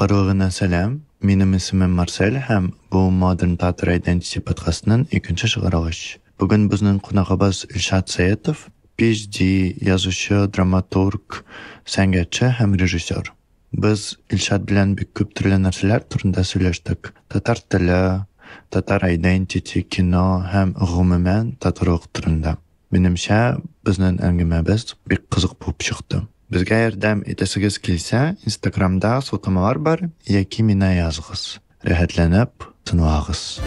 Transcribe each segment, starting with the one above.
Барлыгына сәлам. Минем исемем Марсель һәм бу Modern Tatar Identity подкастының икенче чыгарылыш. Бүген безнең кунагыбыз Илшат Сәетов, PhD, язучы, драматург, сәнгатьче һәм режиссер. Без Илшат белән бик күп төрле нәрсәләр турында сөйләштек. Татар теле, татар identity, кино һәм гомумән татарлык турында. Минемчә, безнең әңгәмәбез бик кызык булып чыкты. Безгә ярдәм итәсегез килсә, Инстаграмда сылтамалар бар яки миңа языгыз. Рәхәтләнеп тыңлагыз.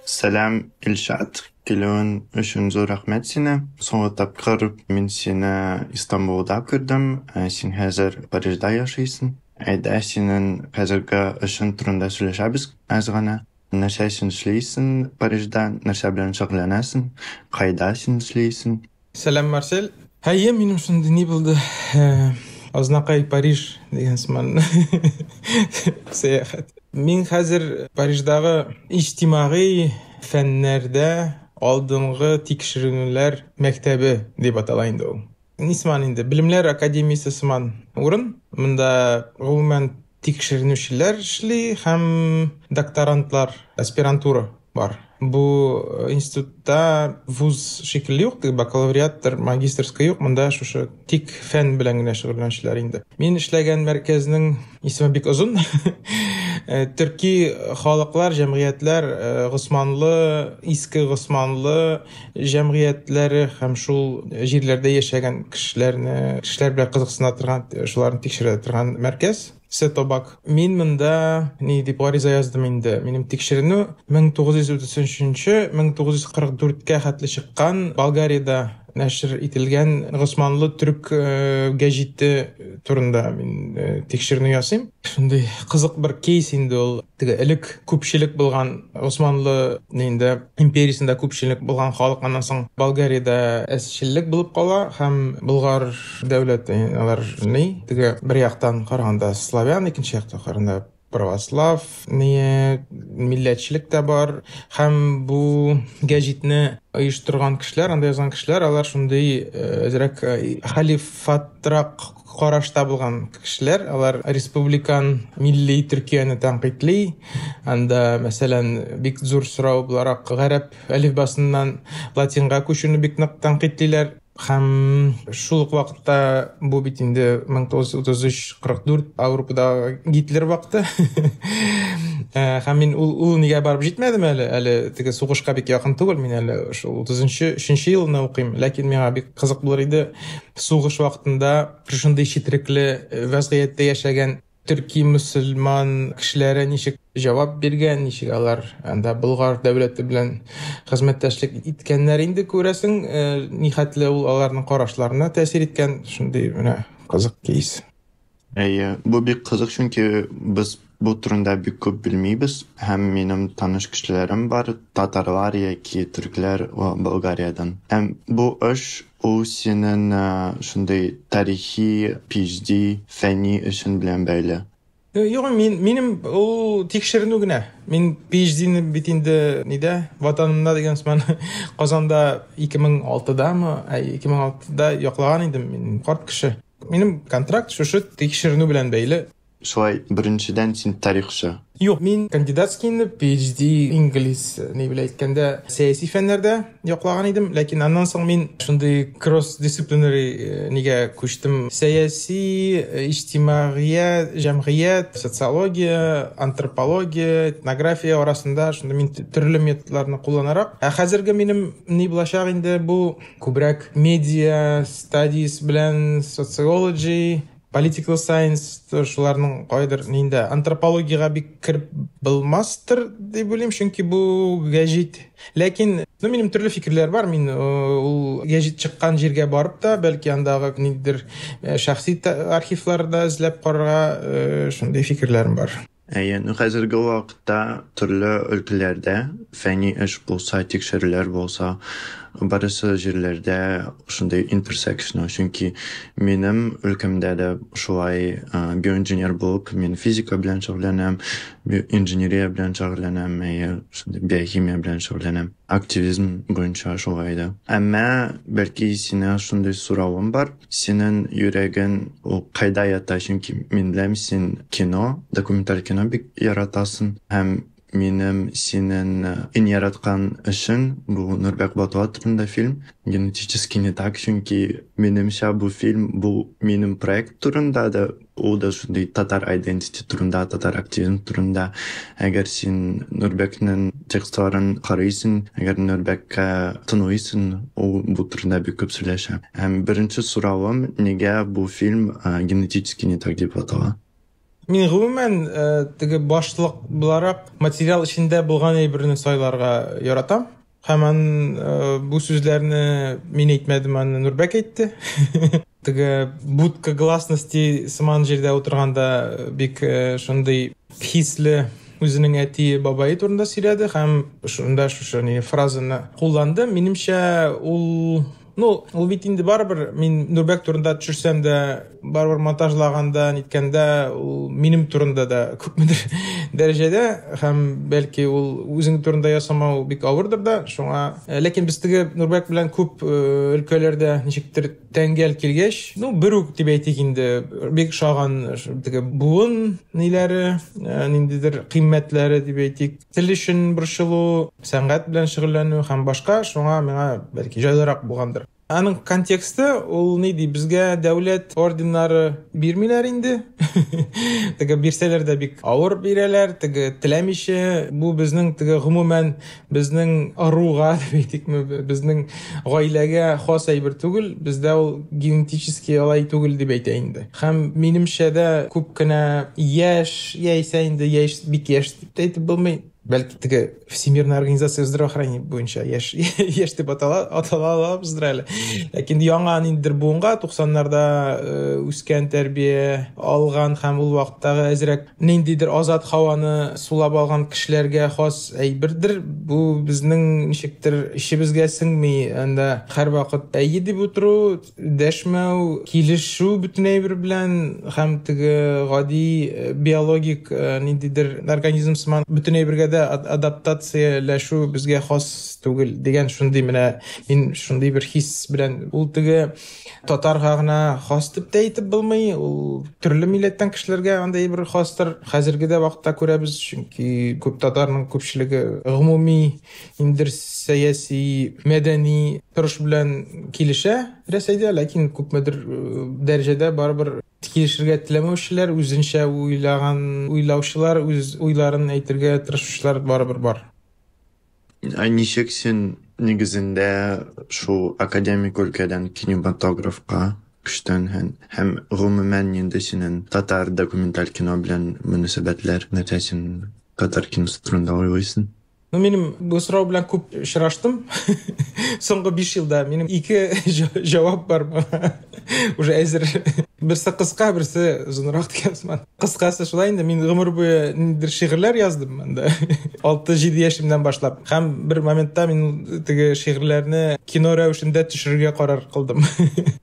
Сәлам, Илшат. Килүең өчен зур рәхмәт сине. Соңгы тапкыр мин сине Истанбулда күрдем. Син хәзер Парижда яшисең. Әйдә, синең хәзерге эшең турында сөйләшәбез әз генә. Нәрсә син эшлисең Парижда, нәрсә белән шөгыльләнәсең, кайда син эшлисең? Сәлам, Марсель. Әйе, минем шундый ни булды. Азнакай Париж дигән сыман сәяхәт. Мин хәзер Париждагы иҗтимагый фәннәрдә алдынгы тикшеренүләр мәктәбе дип атала инде ул. Ни сыман инде, Белемнәр академиясе сыман урын. Монда гомумән тикшеренүчеләр эшли һәм докторантлар, аспирантура бар. Бу институтта вуз шикелле юк, теге бакалавриаттыр, магистерский юк, монда шушы тик фән белән генә шөгыльләнүчеләр инде. Мин эшләгән мәркәзнең исеме бик озын. Төрки халыклар, җәмгыятьләр, Госманлы, Иске Госманлы җәмгыятьләре һәм шул җирләрдә яшәгән кешеләрне, кешеләр белән кызыксына торган, шуларны тикшерә торган мәркәз. Сетобак. Мин монда ни дип гариза яздым инде. Минем тикшеренү 1933-1944-кә хәтле чыккан Болгариядә нәшер ителгән Госманлы төрек гәҗите турында мин тикшеренү ясыйм. Шундый кызык бер кейс инде ул. Теге элек күпчелек булган Госманлы инде империясендә күпчелек булган халык аннан соң Болгариядә әзчелек булып кала һәм Болгар дәүләте алар ни теге бер яктан караганда славян, икенче яктан караганда православ ни милләтчелек тә бар һәм бу гәҗитне оештырган кешеләр, анда язган кешеләр, алар шундый әзрәк халифатрак карашта булган кешеләр, алар республикан милли Төркияне тәнкыйтьли. Анда, мәсәлән, бик зур сорау буларак гарәп әлифбасыннан латинга күчүне бик нык тәнкыйтьлиләр. Һәм шул ук вакытта бу бит инде 1933-44 Аурупадагы Гитлер вакыты. Һәм мин ул нигә барып җитмәдем әле, әле теге сугышка бик якын түгел, мин әле шул 33 елны укыйм, ләкин миңа бик кызык булыр иде сугыш вакытында шундый четерекле вазгыятьтә яшәгән төрки мөселман кешеләре ничек җавап биргән, ничек алар анда Болгар дәүләте белән хезмәттәшлек иткәннәр инде күрәсең, нихәтле ул аларның карашларына тәэсир иткән, шундый менә кызык кейс. Әйе, бу бик кызык, чөнки без бу турында бик күп белмибез һәм минем таныш кешеләрем бар, татарлар яки төркләр Болгариядән. Һәм бу эш ул синең шундый тарихи PhD фәнни эшең белән бәйле. Юк, мин минем ул тикшеренү генә. Мин PhD-ны бит инде нидә, ватанымда дигән сыман Казанда 2006-дамы, әй, 2006-да яклаган идем мин, карт кеше. Минем контракт шушы тикшеренү белән бәйле. Шулай, беренчедән син тарихчы. Юк, мин кандидатскийны PhD инглиз ни белән әйткәндә сәяси фәннәрдә яклаган идем, ләкин аннан соң мин шундый cross-disciplinary нигә күчтем. Сәяси, иҗтимагия, җәмгыять, социология, антропология, этнография арасында шундый мин төрле методларны кулланарак. Ә хәзерге минем ни булачак инде бу күбрәк медиа studies белән социологи, political science, шуларның кайдыр инде антропологиягә бик кереп булмастыр дип уйлыйм, чөнки бу гәҗит. Ләкин, ну, минем төрле фикерләр бар. Мин ул гәҗит чыккан җиргә барып та, бәлки андагы ниндидер шәхси архивларда эзләп карарга шундый фикерләрем бар. Әйе, ну хәзерге вакытта төрле өлкәләрдә фәнни эш булса, тикшерүләр булса, Барысы җирләрдә шундый intersectional, чөнки минем өлкәмдә дә шулай биоинженер булып, мин физика белән шөгыльләнәм, инженерия белән шөгыльләнәм, әйе, шундый биохимия белән шөгыльләнәм. Активизм буенча шулай да. Әмма бәлки сиңа шундый соравым бар. Синең йөрәгең ул кайда ята? Чөнки мин беләм, син кино, документаль кино бик яратасың һәм минем синең иң яраткан эшең бу Нурбәк Батулла турында фильм. Генетически не так, чөнки минемчә бу фильм бу минем проект турында да, ул да шундый татар identity турында, татар активизм турында. Әгәр син Нурбәкнең текстларын карыйсың, әгәр Нурбәккә тыңлыйсың, ул бу турында бик күп сөйләшә. Һәм беренче соравым, нигә бу фильм генетически не так дип атала? Мин гомумән теге башлык буларак материал эчендә булган әйберне сайларга яратам. Һәм бу сүзләрне мин әйтмәдем, аны Нурбәк әйтте. Теге будка гласности сыман җирдә утырганда бик шундый хисле үзенең әти бабайы турында сөйләде һәм шунда шушы фразаны кулланды. Минемчә, ул ну, ул бит инде барыбер мин Нурбәк турында төшерсәм дә, барыбер монтажлаганда, ниткәндә, ул минем турында да күпмедер дәрәҗәдә һәм бәлки ул үзең турында ясамау бик авырдыр да, шуңа. Ләкин без теге Нурбәк белән күп өлкәләрдә ничектер тәңгәл килгәч, ну, бер үк дип әйтик инде, бик ошаган теге буын ниләре, ниндидер кыйммәтләре дип әйтик, тел өчен борчылу, сәнгать белән шөгыльләнү һәм башка, шуңа миңа бәлки җайлырак булгандыр. Аның контексты ул ни ди, безгә дәүләт орденнары бирмиләр инде. Теге бирсәләр дә бик авыр бирәләр, теге теләмичә. Бу безнең теге гомумән безнең ыруга дип әйтикме, безнең гаиләгә хас әйбер түгел, бездә ул генетически алай түгел дип әйтә инде. Һәм минемчә дә күп кенә яшь, яисә инде яшь, бик яшь дип тә әйтеп булмый. Бәлки теге Всемирная организация здравоохранения буенча яшь, яшь дип атала, атала алабыздыр әле. Ләкин яңа ниндидер буынга 90-нарда үскән, тәрбия алган һәм ул вакыттагы әзрәк ниндидер азат һаваны сулап алган кешеләргә хас әйбердер. Бу безнең ничектер эчебезгә сеңми. Анда һәрвакыт әйе дип утыру, дәшмәү, килешү бөтен әйбер белән һәм теге гади биологик ниндидер организм сыман бөтен әйбергә дә адаптацияләшү безгә хас түгел дигән шундый менә мин шундый бер хис белән ул теге татарга гына хас дип тә әйтеп булмый, ул төрле милләттән кешеләргә андай бер хастыр. Хәзерге дә вакытта күрәбез, чөнки күп татарның күпчелеге гомуми ниндидер сәяси, мәдәни торыш белән килешә Рәсәйдә, ләкин күпмедер дәрәҗәдә барыбер килешергә теләмәүчеләр, үзенчә уйлаган уйлаучылар, үз уйларын әйтергә тырышучылар барыбер бар. Ә ничек син нигезендә шул академик өлкәдән кинематографка күчтең һәм гомумән нинди синең татар документаль кино белән мөнәсәбәтләр, нәрсә син татар киносы турында уйлыйсың? Ну, минем бу сорау белән күп очраштым. Соңгы 5 елда минем ике җавап бар моңа. Уже әзер. Берсе кыска, берсе озынрак дигән сыман. Кыскасы шулай инде, мин гомер буе ниндидер шигырьләр яздым анда. 6-7 яшемнән башлап. Һәм бер моментта мин теге шигырьләрне кино рәвешендә төшерергә карар кылдым.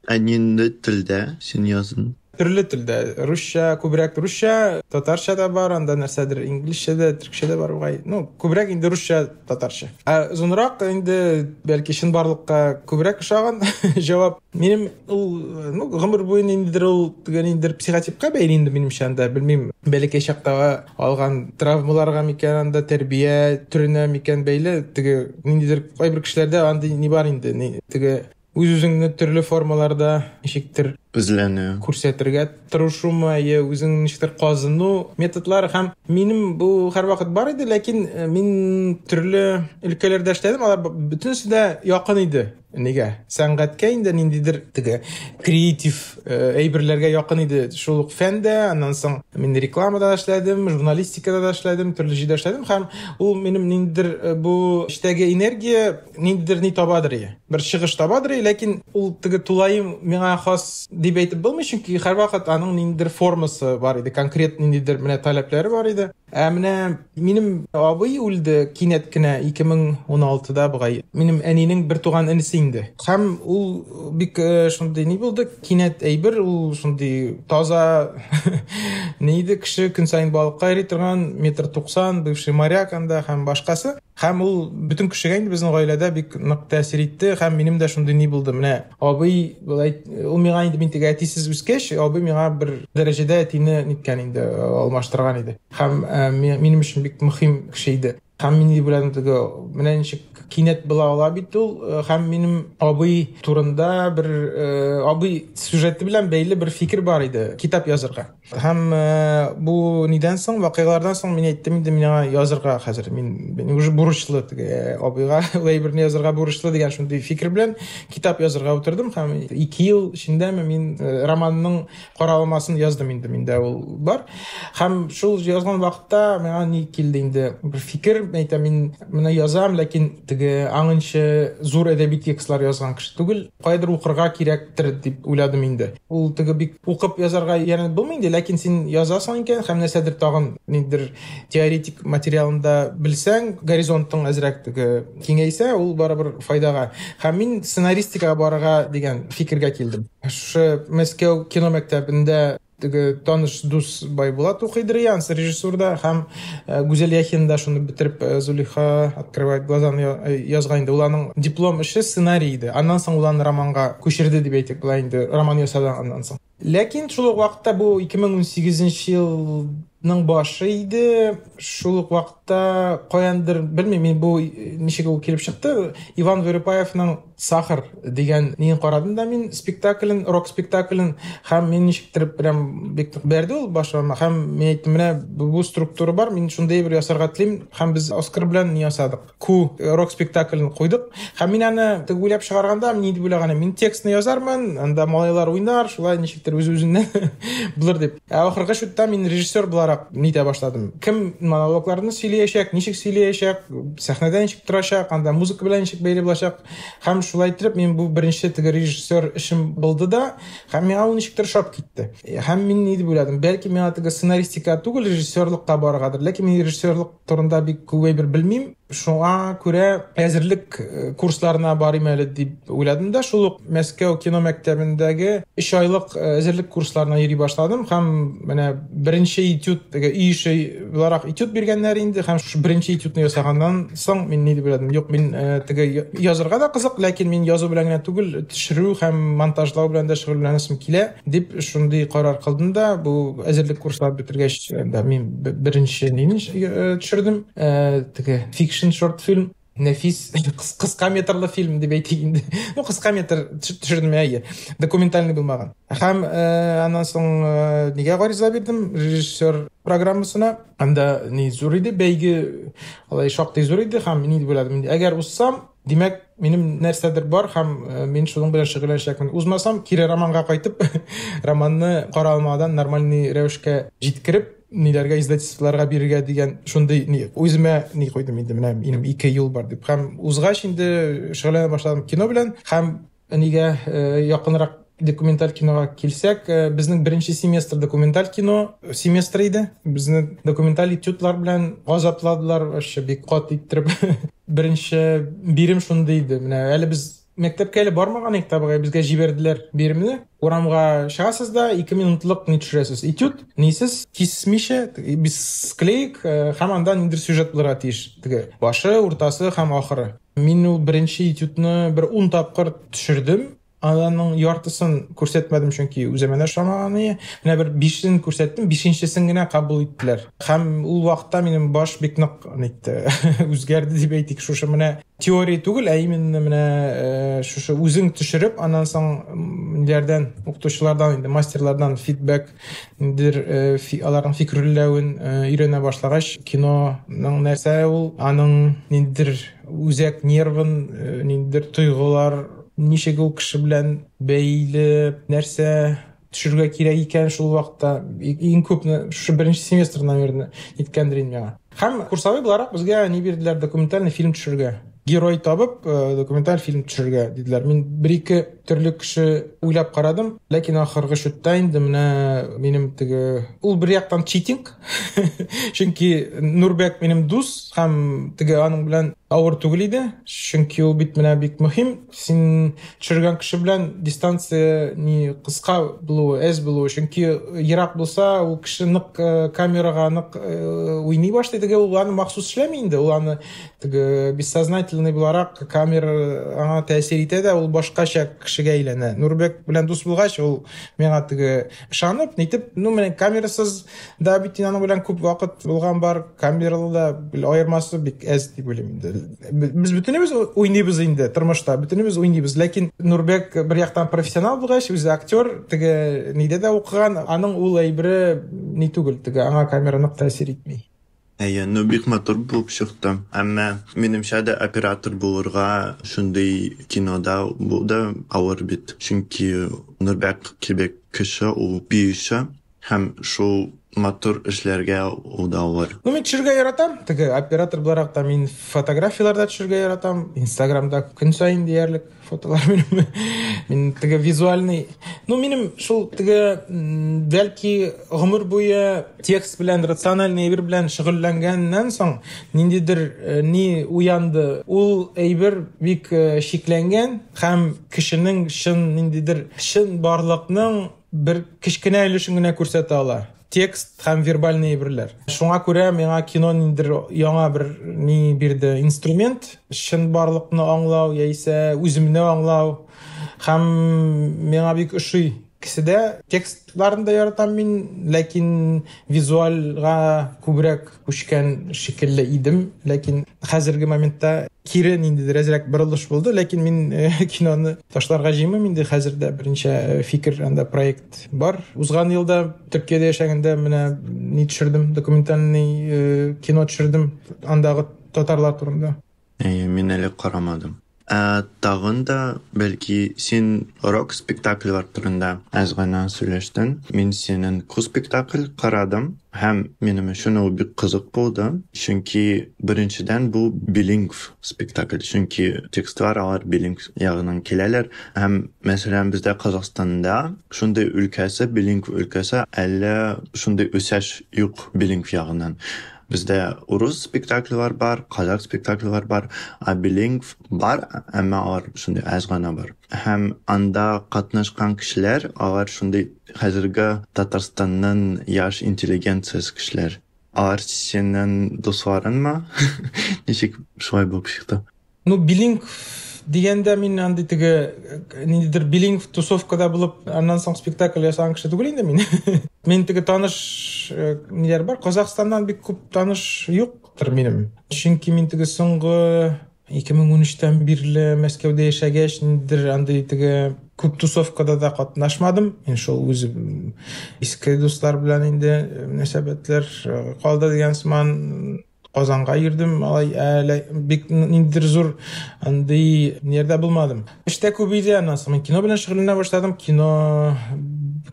Ә нинди телдә син яздың? Төрле телдә, русча, күбрәк русча, татарча да бар, анда нәрсәдер инглизчә дә, төркчә дә бар бугай. Ну, күбрәк инде русча, татарча. Ә озынрак инде бәлки чынбарлыкка күбрәк ошаган җавап. Минем ул, ну, гомер буе ниндидер ул теге ниндидер психотипка бәйле инде минемчә анда, белмим, бәләкәй чактагы алган травмаларга микән анда, тәрбия төренә микән бәйле, теге ниндидер кайбер кешеләрдә андый ни бар инде, ни, теге үз-үзеңне төрле формаларда ничектер эзләнү, күрсәтергә тырышумы, я үзең ничектер казыну методлары. Һәм минем бу һәрвакыт бар иде, ләкин мин төрле өлкәләрдә эшләдем, алар бөтенесе дә якын иде. Нигә? Сәнгатькә инде ниндидер теге креатив әйберләргә якын иде. Шул ук фәндә, аннан соң мин рекламада да эшләдем, журналистикада да эшләдем, төрле җирдә эшләдем һәм ул минем ниндидер бу эштәге энергия ниндидер ни табадыр, бер чыгыш табадыр, ләкин ул теге тулаем миңа хас дип әйтеп булмый, чөнки һәрвакыт аның ниндидер формасы бар иде, конкрет ниндидер менә таләпләре бар иде. Ә менә минем абый үлде кинәт кенә 2016-да бугай. Минем әнинең бер туган энесе инде. Һәм ул бик шундый ни булды, кинәт әйбер, ул шундый таза ни иде, кеше көн саен балыкка йөри торган, 1,90 м, бывший моряк анда һәм башкасы. Һәм ул бөтен кешегә инде безнең гаиләдә бик нык тәэсир итте, һәм минем дә шундый ни булды. Менә абый болай, ул миңа инде мин теге әтисез үскәч, абый миңа бер дәрәҗәдә әтине ниткән инде, алмаштырган иде. Һәм минем өчен бик мөһим кеше иде. Һәм мин дип уйладым, теге менә ничек кинәт була ала бит ул, һәм минем абый турында бер абый сюжеты белән бәйле бер фикер бар иде, китап язырга. Һәм бу нидән соң, вакыйгалардан соң мин әйттем инде, миңа язырга хәзер, мин уже бурычлы теге абыйга ул әйберне язырга бурычлы дигән шундый фикер белән китап язырга утырдым һәм 2 ел эчендәме мин романның караламасын яздым инде, миндә ул бар. Һәм шул язган вакытта миңа ни килде инде, бер фикер, мин әйтәм, мин моны язам, ләкин теге аңынчы зур әдәби текстлар язган кеше түгел, кайдыр укырга кирәктер дип уйладым инде. Ул теге бик укып язарга ярын булмый инде, ләкин син язасың икән һәм нәрсәдер тагын ниндидер теоретик материалын да белсәң, горизонтың әзрәк теге киңәйсә, ул барыбер файдага. Һәм мин сценаристикага барырга дигән фикергә килдем. Шушы Мәскәү кино мәктәбендә теге таныш дус Байбулат укыйдыр, янсы режиссурда, һәм Гүзәл Яхина да шуны бетереп Зулейха открывает глазаны язган инде. Ул аның диплом эше сценарий иде. Аннан соң ул аны романга күчерде дип әйтик була инде, роман ясады аннан соң. Ләкин шул ук вакытта бу 2018 елның башы иде. Шул ук вакытта каяндыр, белмим, мин бу ничек ул килеп чыкты, Иван Вырыпаевның Сахар дигән нин карадым да мин спектаклен, рок спектаклен, һәм мин ничектер прям бик нык бәрде ул башыма, һәм мин әйттем, менә бу структура бар, мин шундый бер ясарга телим, һәм без Оскар белән ни ясадык? Ку рок спектаклен куйдык. Һәм мин аны теге уйлап чыгарганда, мин ни дип уйлаган идем? Мин текстны язармын, анда малайлар уйнар, шулай ничектер үз-үзеннән булыр дип. Ә ахыргы чутта мин режиссер буларак нитә башладым. Кем монологларны сөйләячәк, ничек сөйләячәк, сәхнәдә ничек торачак, анда музыка белән ничек бәйле булачак. Һәм шулай итеп мин бу беренче теге режиссер эшем булды да, һәм миңа ул ничектер ошап китте. Һәм мин ни дип уйладым, бәлки миңа теге сценаристика түгел, режиссерлыкка барыргадыр. Ләкин мин режиссерлык турында бик күп әйбер белмим. Шуңа күрә әзерлек курсларына барыйм әле дип уйладым да, шул ук Мәскәү кино мәктәбендәге 3 айлык әзерлек курсларына йөри башладым һәм менә беренче этюд, теге өй эше буларак этюд биргәннәр инде, һәм шушы беренче этюдны ясаганнан соң мин ни дип уйладым, юк, мин теге язырга да кызык, ләкин мин язу белән генә түгел, төшерү һәм монтажлау белән дә шөгыльләнәсем килә дип шундый карар кылдым да, бу әзерлек курслары бетергәч, да, мин беренче нини төшердем, теге фикшн шорт фильм, нәфис кыска метрлы фильм дип әйтик инде. Ну, кыска метр төшердем, әйе, документальный булмаган. Һәм аннан соң нигә гариза бирдем режиссер программасына. Анда ни зур иде, бәйге алай шактый зур иде, һәм ни дип уйладым инде, әгәр узсам, димәк, минем нәрсәдер бар һәм мин шуның белән шөгыльләнәчәкмен. Узмасам, кире романга кайтып, романны каралмадан нормальный рәвешкә җиткереп, ниләргә, издательстволарга бирергә дигән шундый ни, үземә ни куйдым инде, менә минем 2 юл бар дип. Һәм узгач инде шөгыльләнә башладым кино белән, һәм нигә якынрак документаль кинога килсәк, безнең беренче семестр документаль кино семестры иде. Безне документаль этюдлар белән газапладылар, вообще бик каты иттереп. Беренче бирем шундый иде. Менә әле без мәктәпкә әле бармаган идек, табигый, безгә җибәрделәр биремне. Урамга чыгасыз да 2 минутлык ни төшерәсез? Этюд, нисез, кисмичә, без склеек, һәм анда ниндидер сюжет булырга тиеш. Теге башы, уртасы һәм ахыры. Мин ул беренче этюдны бер 10 тапкыр төшердем. Аның яртысын күрсәтмәдем, чөнки үземә дә ошамаган иде. Менә бер 5-сен күрсәттем, 5-нчесен генә кабул иттеләр. Һәм ул вакытта минем баш бик нык нитте, үзгәрде дип әйтик. Шушы менә теория түгел, ә именно менә шушы үзең төшереп, аннан соң ниләрдән, укытучылардан, инде мастерлардан фидбэк, ниндидер аларның фикерләвен өйрәнә башлагач, киноның нәрсә ул, аның ниндидер үзәк нервын, ниндидер тойгылар, ничек ул кеше белән бәйле, нәрсә төшерергә кирәк икән шул вакытта. Иң күпне шушы беренче семестр, наверное, иткәндер инде миңа. Һәм курсовой буларак безгә ни бирделәр, документальный фильм төшерергә. Герой табып, документаль фильм төшерергә диделәр. Мин бер-ике төрле кеше уйлап карадым, ләкин ахыргы счетта инде менә минем теге ул бер яктан читинг, чөнки Нурбек минем дус һәм теге аның белән авыр түгел иде, чөнки ул бит менә бик мөһим. Син төшергән кеше белән дистанция ни кыска булуы, әз булуы, чөнки ерак булса, ул кеше нык камерага нык уйный башлый. Теге ул аны махсус эшләми инде, ул аны теге бессознательный буларак камера аңа тәэсир итә дә, ул башкача кешегә әйләнә. Нурбек белән дус булгач, ул миңа теге ышанып, нитеп, ну, менә камерасыз да бит аның белән күп вакыт булган бар, камералы да аермасы бик әз дип уйлыйм инде. Без бөтенебез уйныйбыз инде тормышта, бөтенебез уйныйбыз. Ләкин Нурбек бер яктан профессионал булгач, үзе актер, теге нидә дә укыган, аның ул әйбере ни түгел, теге аңа камера нык тәэсир итми. Әйе, ну бик матур булып чыкты. Әмма минемчә дә оператор булырга шундый кинода бу да авыр бит. Чөнки Нурбек кебек кеше ул биюче һәм шул матур эшләргә ул да авыр. Ну, мин төшерергә яратам. Теге оператор буларак та мин фотографияләр дә төшерергә яратам. Инстаграмда көн саен диярлек фотолар минем. Мин теге визуальный. Ну, минем шул теге бәлки гомер буе текст белән, рациональный әйбер белән шөгыльләнгәннән соң ниндидер ни уянды. Ул әйбер бик чикләнгән һәм кешенең чын ниндидер чын барлыкның бер кечкенә өлешен генә күрсәтә ала. Текст һәм вербальный әйберләр. Шуңа күрә миңа кино ниндидер яңа бер ни бирде, инструмент, чын барлыкны аңлау яисә үземне аңлау. Һәм миңа бик ошый. Кешедә текстларын да яратам мин, ләкин визуальга күбрәк күчкән шикелле идем. Ләкин хәзерге моментта кире ниндидер әзрәк борылыш булды, ләкин мин киноны ташларга җыенмыйм инде. Хәзер дә берничә фикер, анда проект бар. Узган елда Төркиядә яшәгәндә менә ни төшердем, документальный кино төшердем андагы татарлар турында. Әйе, мин әле карамадым. Ә тагын да, бәлки, син рок спектакльләр турында әз генә сөйләштең. Мин синең ку спектакль карадым һәм минем өчен ул бик кызык булды. Чөнки беренчедән бу билингв спектакль, чөнки текстлар алар билингв ягыннан киләләр. Һәм, мәсәлән, бездә Казахстанда шундый өлкәсе, билингв өлкәсе, әле шундый үсеш юк билингв ягыннан. Бездә урыс спектакльләр бар, казах спектакльләр бар, ә билингв бар, әмма алар шундый әз генә бар. Һәм анда катнашкан кешеләр, алар шундый хәзерге Татарстанның яшь интеллигенциясе кешеләр. Алар синең дусларыңмы? Ничек шулай булып чыкты? Ну, билингв дигәндә мин андый теге ниндидер билингв тусовкада булып, аннан соң спектакль ясаган кеше түгел инде мин. Мин теге таныш ниләр бар, Казахстаннан бик күп таныш юктыр минем. Чөнки мин теге соңгы 2013-тән бирле Мәскәүдә яшәгәч, ниндидер андый теге күп тусовкада да катнашмадым. Мин шул үзем иске дуслар белән инде мөнәсәбәтләр калды дигән сыман Казанга йөрдем, алай әле бик ниндидер зур андый нердә булмадым. Эштә күп иде, аннан соң мин кино белән шөгыльләнә башладым.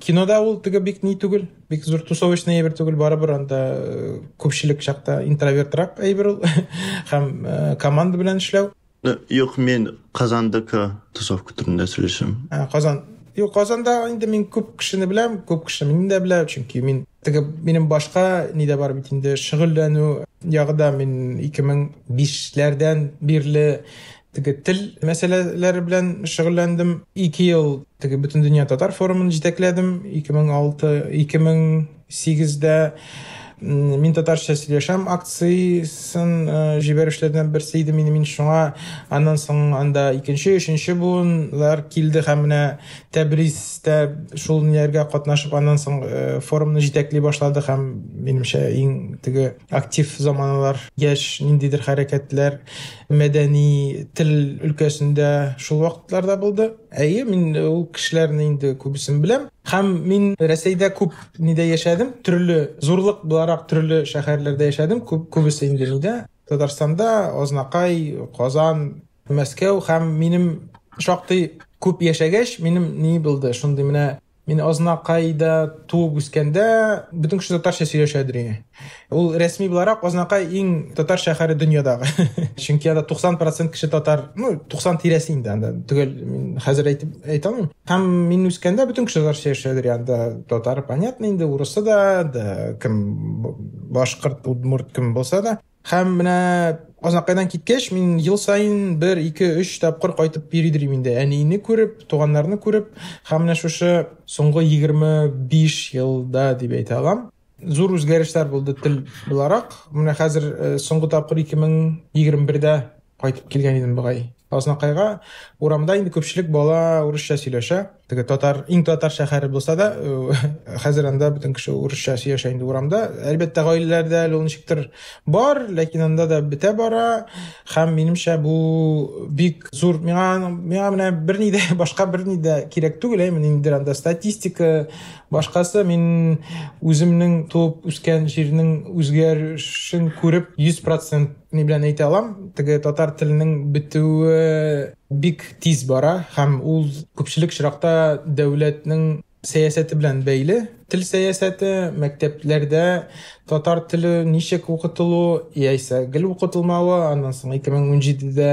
Кинода ул теге бик ни түгел, бик зур тусовочный әйбер түгел, барыбер анда күпчелек чакта интровертрак әйбер ул һәм команда белән эшләү. Юк, мин Казандагы тусовка турында сөйләшәм. Казан. Юк, Казанда инде мин күп кешене беләм, күп кеше мине дә белә, чөнки мин теге минем башка ни дә бар бит инде, шөгыльләнү ягы да мин 2005-ләрдән бирле теге тел мәсьәләләре белән шөгыльләндем. 2 ел теге Бөтендөнья татар форумын җитәкләдем. 2006, 2008-дә мин татарча сөйләшәм акциясен җибәрүчеләрдән берсе идем инде мин шуңа. Аннан соң анда икенче, өченче буыннар килде һәм менә Тәбристә шул ниләргә катнашып, аннан соң форумны җитәкли башлады һәм минемчә иң теге актив заманалар, яшь ниндидер хәрәкәтләр мәдәни тел өлкәсендә шул вакытларда булды. Әйе, мин ул кешеләрне инде күбесен беләм. Һәм мин Рәсәйдә күп нидә яшәдем, төрле зурлык буларак төрле шәһәрләрдә яшәдем, күбесе инде нидә, Татарстанда, Азнакай, Казан, Мәскәү һәм минем шактый күп яшәгәч, минем ни булды, шундый менә Мин Азнакайда туып үскәндә бөтен кеше татарча сөйләшәдер иде. Ул рәсми буларак Азнакай иң татар шәһәре дөньядагы. Чөнки анда 90% кеше татар, ну, 90 тирәсе инде анда. Төгәл мин хәзер әйтеп әйтә алмыйм. Һәм мин үскәндә бөтен кеше татарча сөйләшәдер анда. Татар, понятно инде, урысы да, да кем башкорт, удмурт кем булса да. Һәм менә Азнакайдан киткәч, мин ел саен 1, 2, 3 тапкыр кайтып йөридер инде. Әнине күреп, туганнарны күреп, һәм менә шушы соңгы 25 елда дип әйтә алам. Зур үзгәрешләр булды тел буларак. Менә хәзер соңгы тапкыр 2021-дә кайтып килгән идем бугай. Азнакайга урамда инде күпчелек бала урысча сөйләшә. Теге татар, иң татар шәһәре булса да, хәзер анда бөтен кеше урысча сөйләшә инде урамда. Әлбәттә, гаиләләрдә әле ул ничектер бар, ләкин анда да бетә бара. Һәм минемчә бу бик зур, миңа менә берни дә, башка берни дә кирәк түгел, әйме, ниндидер анда статистика, башкасы. Мин үземнең туып үскән җирнең үзгәрешен күреп 100% ни белән әйтә алам, теге татар теленең бетүе бик тиз бара һәм ул күпчелек очракта дәүләтнең сәясәте белән бәйле. Тел сәясәте, мәктәпләрдә татар теле ничек укытылу, яисә гел укытылмавы, аннан соң 2017-дә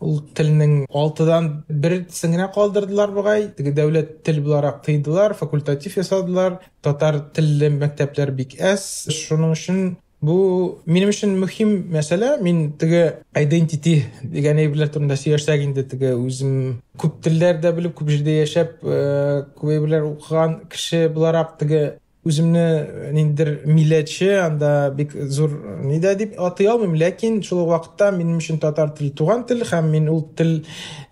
ул телнең 6-дан берсен генә калдырдылар бугай, теге дәүләт тел буларак тыйдылар, факультатив ясадылар. Татар телле мәктәпләр бик әз. Шуның өчен бу минем өчен мөһим мәсьәлә. Мин теге identity дигән әйберләр турында сөйләшсәк инде, теге үзем күп телләрдә белеп, күп җирдә яшәп, күп әйберләр укыган кеше буларак, теге үземне ниндидер милләтче, анда бик зур ни дә дип атый алмыйм, ләкин шул ук вакытта минем өчен татар теле туган тел, һәм мин ул тел,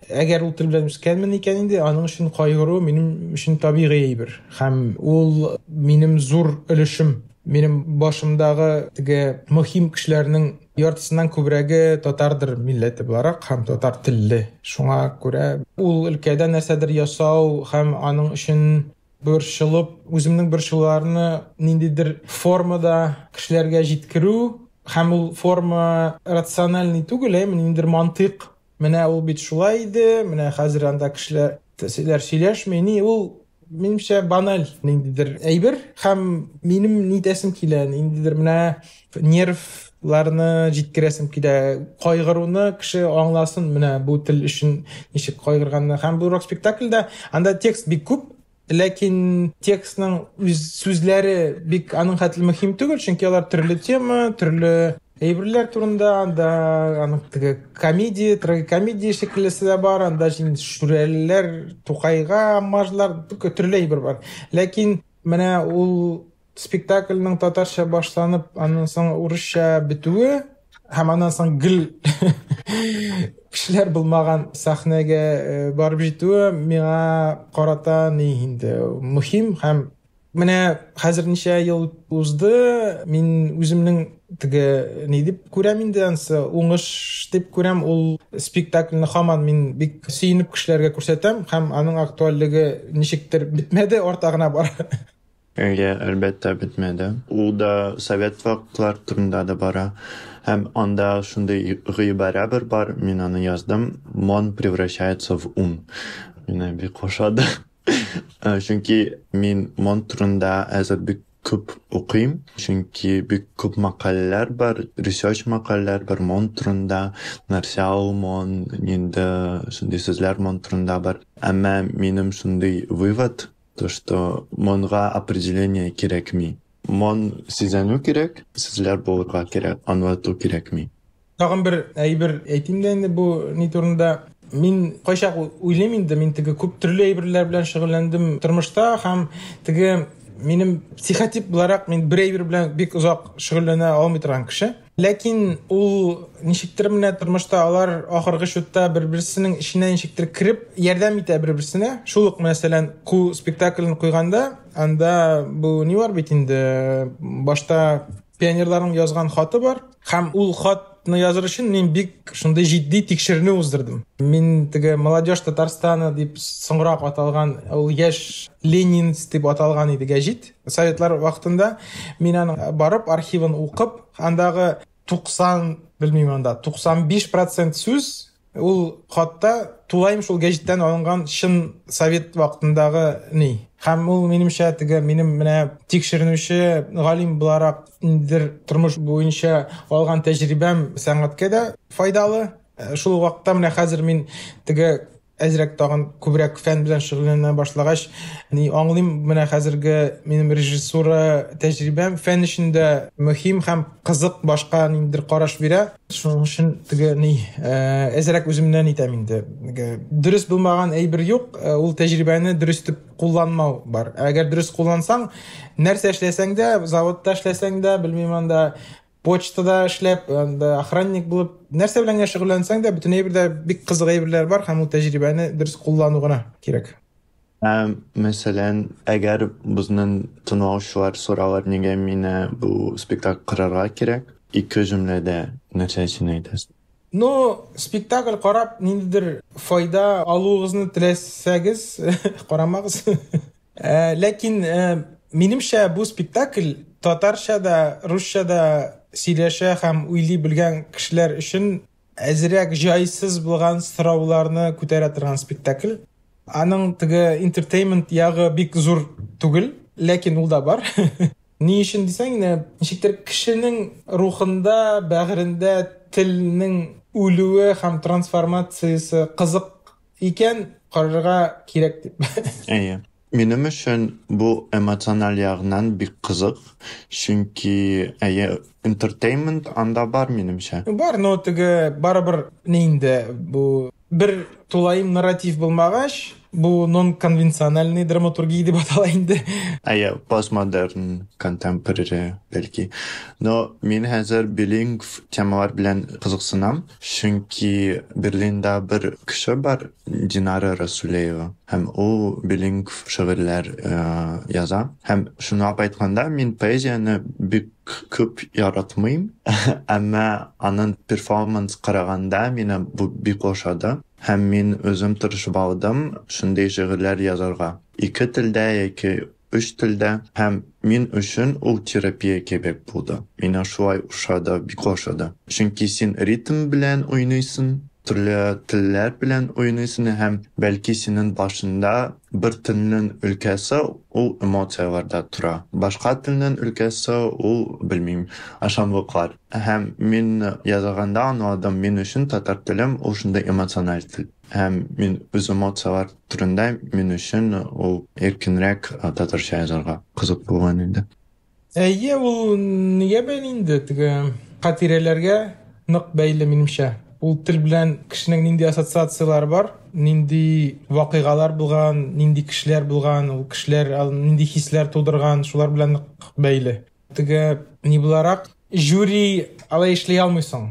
әгәр ул тел белән үскәнмен икән инде, аның өчен кайгыру минем өчен табигый әйбер. Һәм ул минем зур өлешем. Минем башымдагы теге мөһим кешеләрнең яртысыннан күбрәге татардыр милләте буларак һәм татар телле. Шуңа күрә ул өлкәдә нәрсәдер ясау һәм аның өчен борчылып, үземнең борчуларны ниндидер формада кешеләргә җиткерү, һәм ул форма рациональный түгел, әйме, ниндидер мантыйк. Менә ул бит шулай иде, менә хәзер анда кешеләр сөйләшми, ни ул минемчә баналь ниндидер әйбер, һәм минем нитәсем килә, ниндидер менә нервларны җиткерәсем килә, кайгыруны кеше аңласын, менә бу тел өчен ничек кайгырганны. Һәм бу рок спектакльдә анда текст бик күп, ләкин текстның үз сүзләре бик аның хәтле мөһим түгел, чөнки алар төрле тема, төрле әйберләр турында, анда аның теге комедия, трагикомедия шикеллесе дә бар, анда шүрәлеләр, Тукайга мажлар, төрле әйбер бар. Ләкин менә ул спектакльнең татарча башланып, аннан соң урысча бетүе һәм аннан соң гел кешеләр булмаган сәхнәгә барып җитүе миңа карата ни инде мөһим. Һәм менә хәзер ничә ел узды, мин үземнең теге ни дип күрәм инде, ансы уңыш дип күрәм. Ул спектакльне һаман мин бик сөенеп кешеләргә күрсәтәм, һәм аның актуальлеге ничектер бетмәде, арта гына бара. Әйе, әлбәттә бетмәде. Ул да совет вакытлар турында да бара. Һәм анда шундый гыйбарә бер бар, мин аны яздым. Мон превращается в ун. Мине бик ошады. Чөнки мин мон турында әзер бик күп укыйм. Чөнки бик күп мәкаләләр бар, research мәкаләләр бар мон турында, нәрсә ул мон, нинди шундый сүзләр мон турында бар. Әмма минем шундый вывод, то что монга определение кирәкми. Мон сизенү кирәк, сүзләр булырга кирәк, аңлату кирәкми. Тагын бер әйбер әйтим дә инде бу ни турында. Мин кайчак уйлыйм инде, мин теге күп төрле әйберләр белән шөгыльләндем тормышта, һәм теге минем психотип буларак мин бер әйбер белән бик озак шөгыльләнә алмый торган кеше. Ләкин ул ничектер менә тормышта алар ахыргы чутта бер-берсенең эченә ничектер кереп ярдәм итә бер-берсенә. Шул ук, мәсәлән, Ку спектаклен куйганда, анда бу ни бар бит инде, башта пионерларның язган хаты бар, һәм ул хатны языр өчен мин бик шундый җитди тикшеренү уздырдым. Мин теге Молодежь Татарстана дип соңрак аталган, ул Яшь Ленинец дип аталган иде гәҗит советлар вакытында. Мин аның барып архивын укып, андагы 90, белмим анда, 95% сүз Ул хатта тулаем шул гәҗиттән алынган чын совет вакытындагы ни. Һәм ул минемчә теге минем менә тикшеренүче галим буларак ниндидер тормыш буенча алган тәҗрибәм сәнгатькә дә файдалы. Шул вакытта менә хәзер мин теге әзрәк тагын күбрәк фән белән шөгыльләнә башлагач, ни аңлыйм, менә хәзерге минем режиссура тәҗрибәм фән өчен дә мөһим һәм кызык башка ниндидер караш бирә. Шуның өчен теге ни әзрәк үземнән итәм инде. Теге дөрес булмаган әйбер юк, ул тәҗрибәне дөрес итеп кулланмау бар. Әгәр дөрес куллансаң, нәрсә эшләсәң дә, заводта эшләсәң дә, белмим анда почтада эшләп, анда охранник булып, нәрсә белән генә шөгыльләнсәң дә, бөтен әйбердә бик кызык әйберләр бар һәм ул тәҗрибәне дөрес куллану гына кирәк. Мәсәлән, әгәр безнең тыңлаучылар соралар, нигә мине бу спектакль карарга кирәк, ике җөмләдә нәрсә син әйтәсең? Ну, спектакль карап ниндидер файда алуыгызны теләсәгез, карамагыз. Ләкин минемчә бу спектакль татарча да, русча да сөйләшә һәм уйлый белгән кешеләр өчен әзрәк җайсыз булган сорауларны күтәрә торган спектакль. Аның теге entertainment ягы бик зур түгел, ләкин ул да бар. Ни өчен дисәң, ничектер кешенең рухында, бәгырендә телнең үлүе һәм трансформациясе кызык икән, карарга кирәк дип. Әйе. Минем өчен бу эмоциональ ягыннан бик кызык, чөнки әйе, entertainment анда бар минемчә. Бар, но теге барыбер ни инде бу бер тулаем нарратив булмагач, бу нон-конвенциональный драматургия дип атала инде. Әйе, постмодерн, contemporary бәлки. Но мин хәзер билингв темалар белән кызыксынам, чөнки Берлинда бер кеше бар, Динара Расулеева, һәм ул билингв шигырьләр яза. Һәм шуны әйткәндә, мин поэзияне бик күп яратмыйм, әмма аның перформанс караганда миңа бу бик ошады. Һәм мин үзем тырышып алдым шундый шигырьләр язарга. Ике телдә яки өч телдә. Һәм мин өчен ул терапия кебек булды. Миңа шулай ошады, бик ошады. Чөнки син ритм белән уйныйсың, төрле телләр белән уйныйсың һәм бәлки синең башында бер телнең өлкәсе ул эмоцияләрдә тора. Башка телнең өлкәсе ул, белмим, ашамлыклар. Һәм мин язганда аңладым, мин өчен татар телем ул шундый эмоциональ тел. Һәм мин үз эмоцияләр турында мин өчен ул иркенрәк татарча язарга кызык булган инде. Әйе, ул нигә бәйле инде? Теге хатирәләргә нык бәйле минемчә. Ул тел белән кешенең нинди ассоциацияләре бар, нинди вакыйгалар булган, нинди кешеләр булган, ул кешеләр нинди хисләр тудырган, шулар белән нык бәйле. Теге ни буларак жюри алай эшли алмыйсың.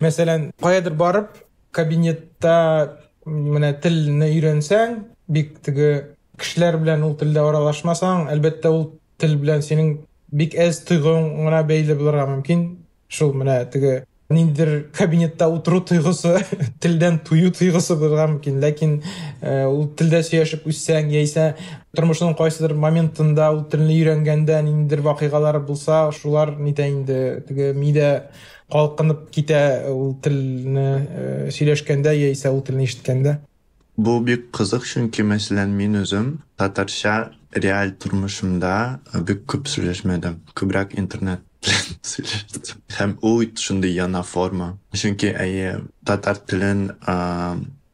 Мәсәлән, каядыр барып кабинетта менә телне өйрәнсәң, бик теге кешеләр белән ул телдә аралашмасаң, әлбәттә ул тел белән синең бик әз тойгың гына бәйле булырга мөмкин. Шул менә теге ниндидер кабинетта утыру тойгысы, телдән тую тойгысы булырга мөмкин. Ләкин ул телдә сөйләшеп үссәң, яисә тормышның кайсыдыр моментында ул телне өйрәнгәндә ниндидер вакыйгалар булса, шулар нитә инде теге мидә калкынып китә ул телне сөйләшкәндә яисә ул телне ишеткәндә. Бу бик кызык, чөнки мәсәлән мин үзем татарча реаль тормышымда бик күп сөйләшмәдем. Күбрәк интернет белән сөйләштем. Һәм ул шундый яңа форма. Чөнки әйе, татар телен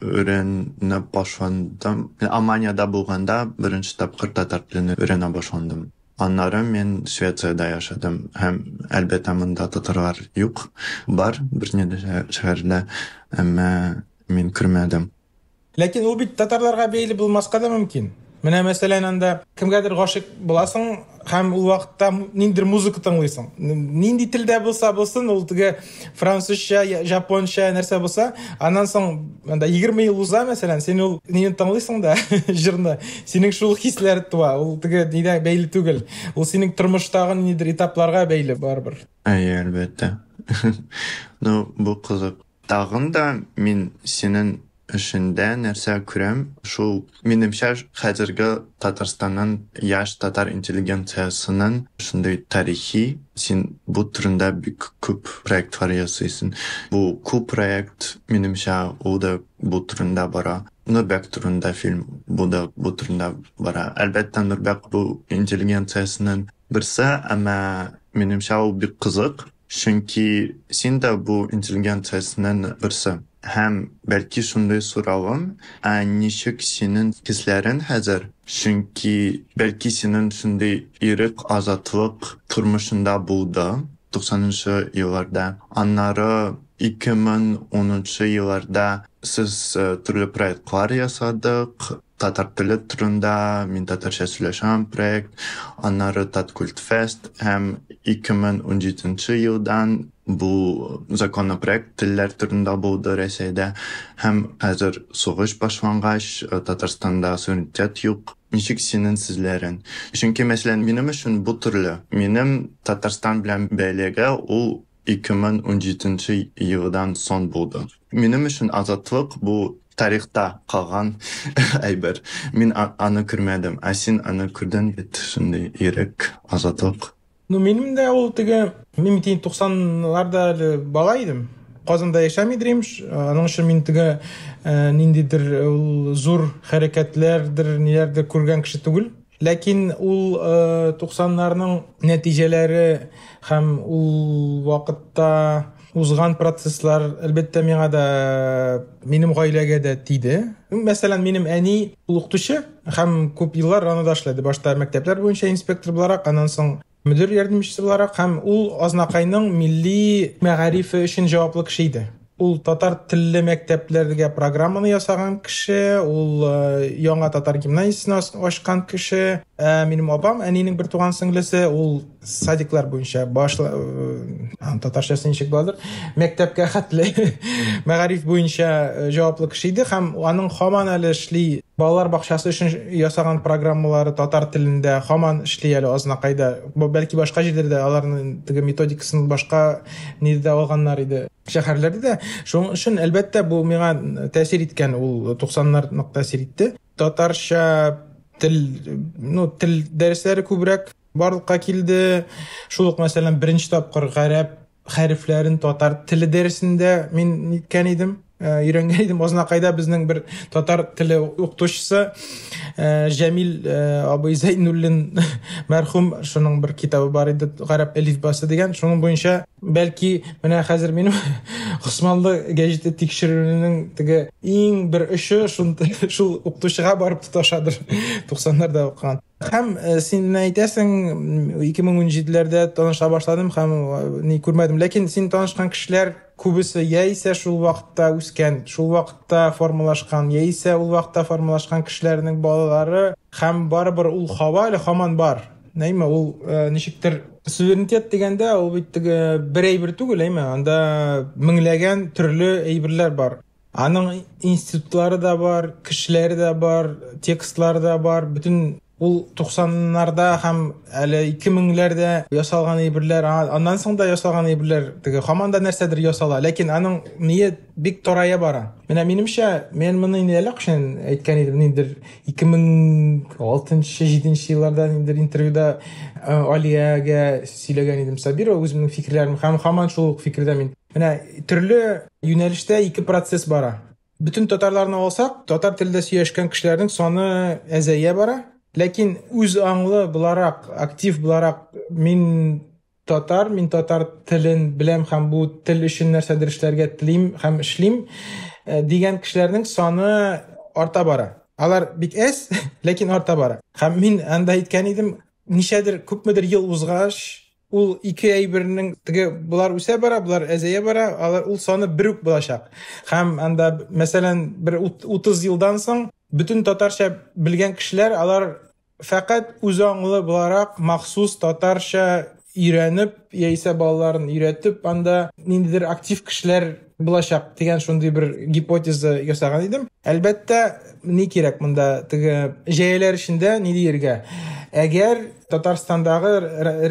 өйрәнә башладым. Алманиядә булганда беренче тапкыр татар телен өйрәнә башладым. Аннары мин Швециядә яшәдем һәм әлбәттә монда татарлар юк. Бар берничә шәһәрдә, әмма мин күрмәдем. Ләкин ул бит татарларга бәйле булмаска да мөмкин. Менә мәсәлән анда кемгәдер гашыйк буласың һәм ул вакытта ниндидер музыка тыңлыйсың. Нинди телдә булса булсын, ул теге французча, японча нәрсә булса, аннан соң анда 20 ел уза мәсәлән, син ул нинди тыңлыйсың да җырны, синең шул хисләр туа. Ул теге нидә бәйле түгел. Ул синең тормыштагы ниндидер этапларга бәйле барыбер. Әйе, әлбәттә. Ну, бу кызык. Тагын да мин синең эшендә нәрсә күрәм, шул минемчә хәзерге Татарстанның яшь татар интеллигенциясенең шундый тарихи, син бу турында бик күп проектлар ясыйсың. Бу күп проект, минемчә, ул да бу турында бара. Нурбәк турында фильм, бу да бу турында бара. Әлбәттә, Нурбәк бу интеллигенциясенең берсе, әмма минемчә ул бик кызык, чөнки син дә бу интеллигенциясенең берсе. Һәм бәлки шундый соравым, ә ничек синең хисләрең хәзер? Чөнки бәлки синең шундый ирек, азатлык тормышында булды 90нчы елларда. Аннары 2010 елларда сез төрле проектлар ясадык, татар теле турында, мин татарча сөйләшәм проект, аннары Таткультфест һәм 2017 елдан бу законопроект телләр турында булды Рәсәйдә һәм хәзер сугыш башлангач, Татарстанда суверенитет юк. Ничек синең сүзләрең? Чөнки, мәсәлән, минем өчен бу төрле. Минем Татарстан белән бәйлеге ул 2017 елдан соң булды. Минем өчен азатлык бу тарихта калган әйбер. Мин аны күрмәдем, ә син аны күрдең бит, шундый ирек, азатлык. Ну, минем дә ул теге, мин бит инде 90-ларда әле бала идем. Казанда яшәми идем, аның өчен мин теге ниндидер ул зур хәрәкәтләрдер, ниләрдер күргән кеше түгел. Ләкин ул 90-ларның нәтиҗәләре һәм ул вакытта узган процесслар, әлбәттә, миңа да, минем гаиләгә дә тиде. Мәсәлән, минем әни ул укытучы һәм күп еллар аны да эшләде. Башта мәктәпләр буенча инспектор буларак, аннан соң мөдир ярдәмчесе буларак, һәм ул Азнакайның милли мәгарифе өчен җаваплы кеше иде. Ул татар телле мәктәпләргә программаны ясаган кеше, ул яңа татар гимназиясен ачкан кеше. Минем апам, әнинең бер туган сеңлесе, ул садиклар буенча башла, татарчасы ничек буладыр, мәктәпкә хәтле мәгариф буенча җаваплы кеше иде һәм аның һаман әле эшли балалар бакчасы өчен ясаган программалары татар телендә һаман эшли әле Азнакайда. Бәлки башка җирләрдә аларның теге методикасын башка нидә алганнар иде. Шәһәрләрдә дә. Шуның өчен, әлбәттә, бу миңа тәэсир иткән, ул 90-нар нык тәэсир итте. Татарча тел, ну, тел дәресләре күбрәк барлыкка килде. Шул ук, мәсәлән, беренче тапкыр гарәп хәрефләрен татар теле дәресендә мин ниткән идем, өйрәнгән идем. Азнакайда безнең бер татар теле укытучысы Җәмил абый Зәйнуллин мәрхүм, шуның бер китабы бар иде, Гарәп әлифбасы дигән. Шуның буенча бәлки менә хәзер минем Госманлы гәҗите тикшерүенең теге иң бер очы шул укытучыга барып тоташадыр, 90-ларда укыган. Һәм син менә әйтәсең, 2017-ләрдә таныша башладым һәм ни күрмәдем. Ләкин син танышкан кешеләр күбесе яисә шул вакытта үскән, шул вакытта формалашкан, яисә ул вакытта формалашкан кешеләрнең балалары, һәм барыбер ул һава әле һаман бар. Нәйме, ул ничектер суверенитет дигәндә ул бит теге бер әйбер түгел, әйме, анда меңләгән төрле әйберләр бар. Аның институтлары да бар, кешеләре дә бар, текстлары да бар, бөтен ул 90-нарда һәм әле 2000-ләрдә ясалган әйберләр, аннан соң да ясалган әйберләр, теге һаман да нәрсәдер ясала, ләкин аның мие бик тарая бара. Менә минемчә, мин моны инде әллә кайчан әйткән идем, ниндидер 2006-7 елларда ниндидер интервьюда Алиягә сөйләгән идем Сабирова үземнең фикерләрем, һәм һаман шул ук фикердә мин. Менә төрле юнәлештә ике процесс бара. Бөтен татарларны алсак, татар телендә сөйләшкән кешеләрнең саны әзәя бара. Ләкин үз аңлы буларак, актив буларак мин татар, мин татар телен беләм һәм бу тел өчен нәрсәдер эшләргә телим һәм эшлим дигән кешеләрнең саны арта бара. Алар бик әз, ләкин арта бара. Һәм мин анда әйткән идем, ничәдер, күпмедер ел узгач, ул ике әйбернең теге булар үсә бара, булар әзәя бара, алар ул саны бер үк булачак. Һәм анда, мәсәлән, бер 30 елдан соң бөтен татарча белгән кешеләр алар фәкать үз аңлы буларак махсус татарча өйрәнеп, яисә балаларын өйрәтеп, анда ниндидер актив кешеләр булачак дигән шундый бер гипотеза ясаган идем. Әлбәттә, ни кирәк монда теге җәяләр эчендә ни диергә? Әгәр Татарстандагы,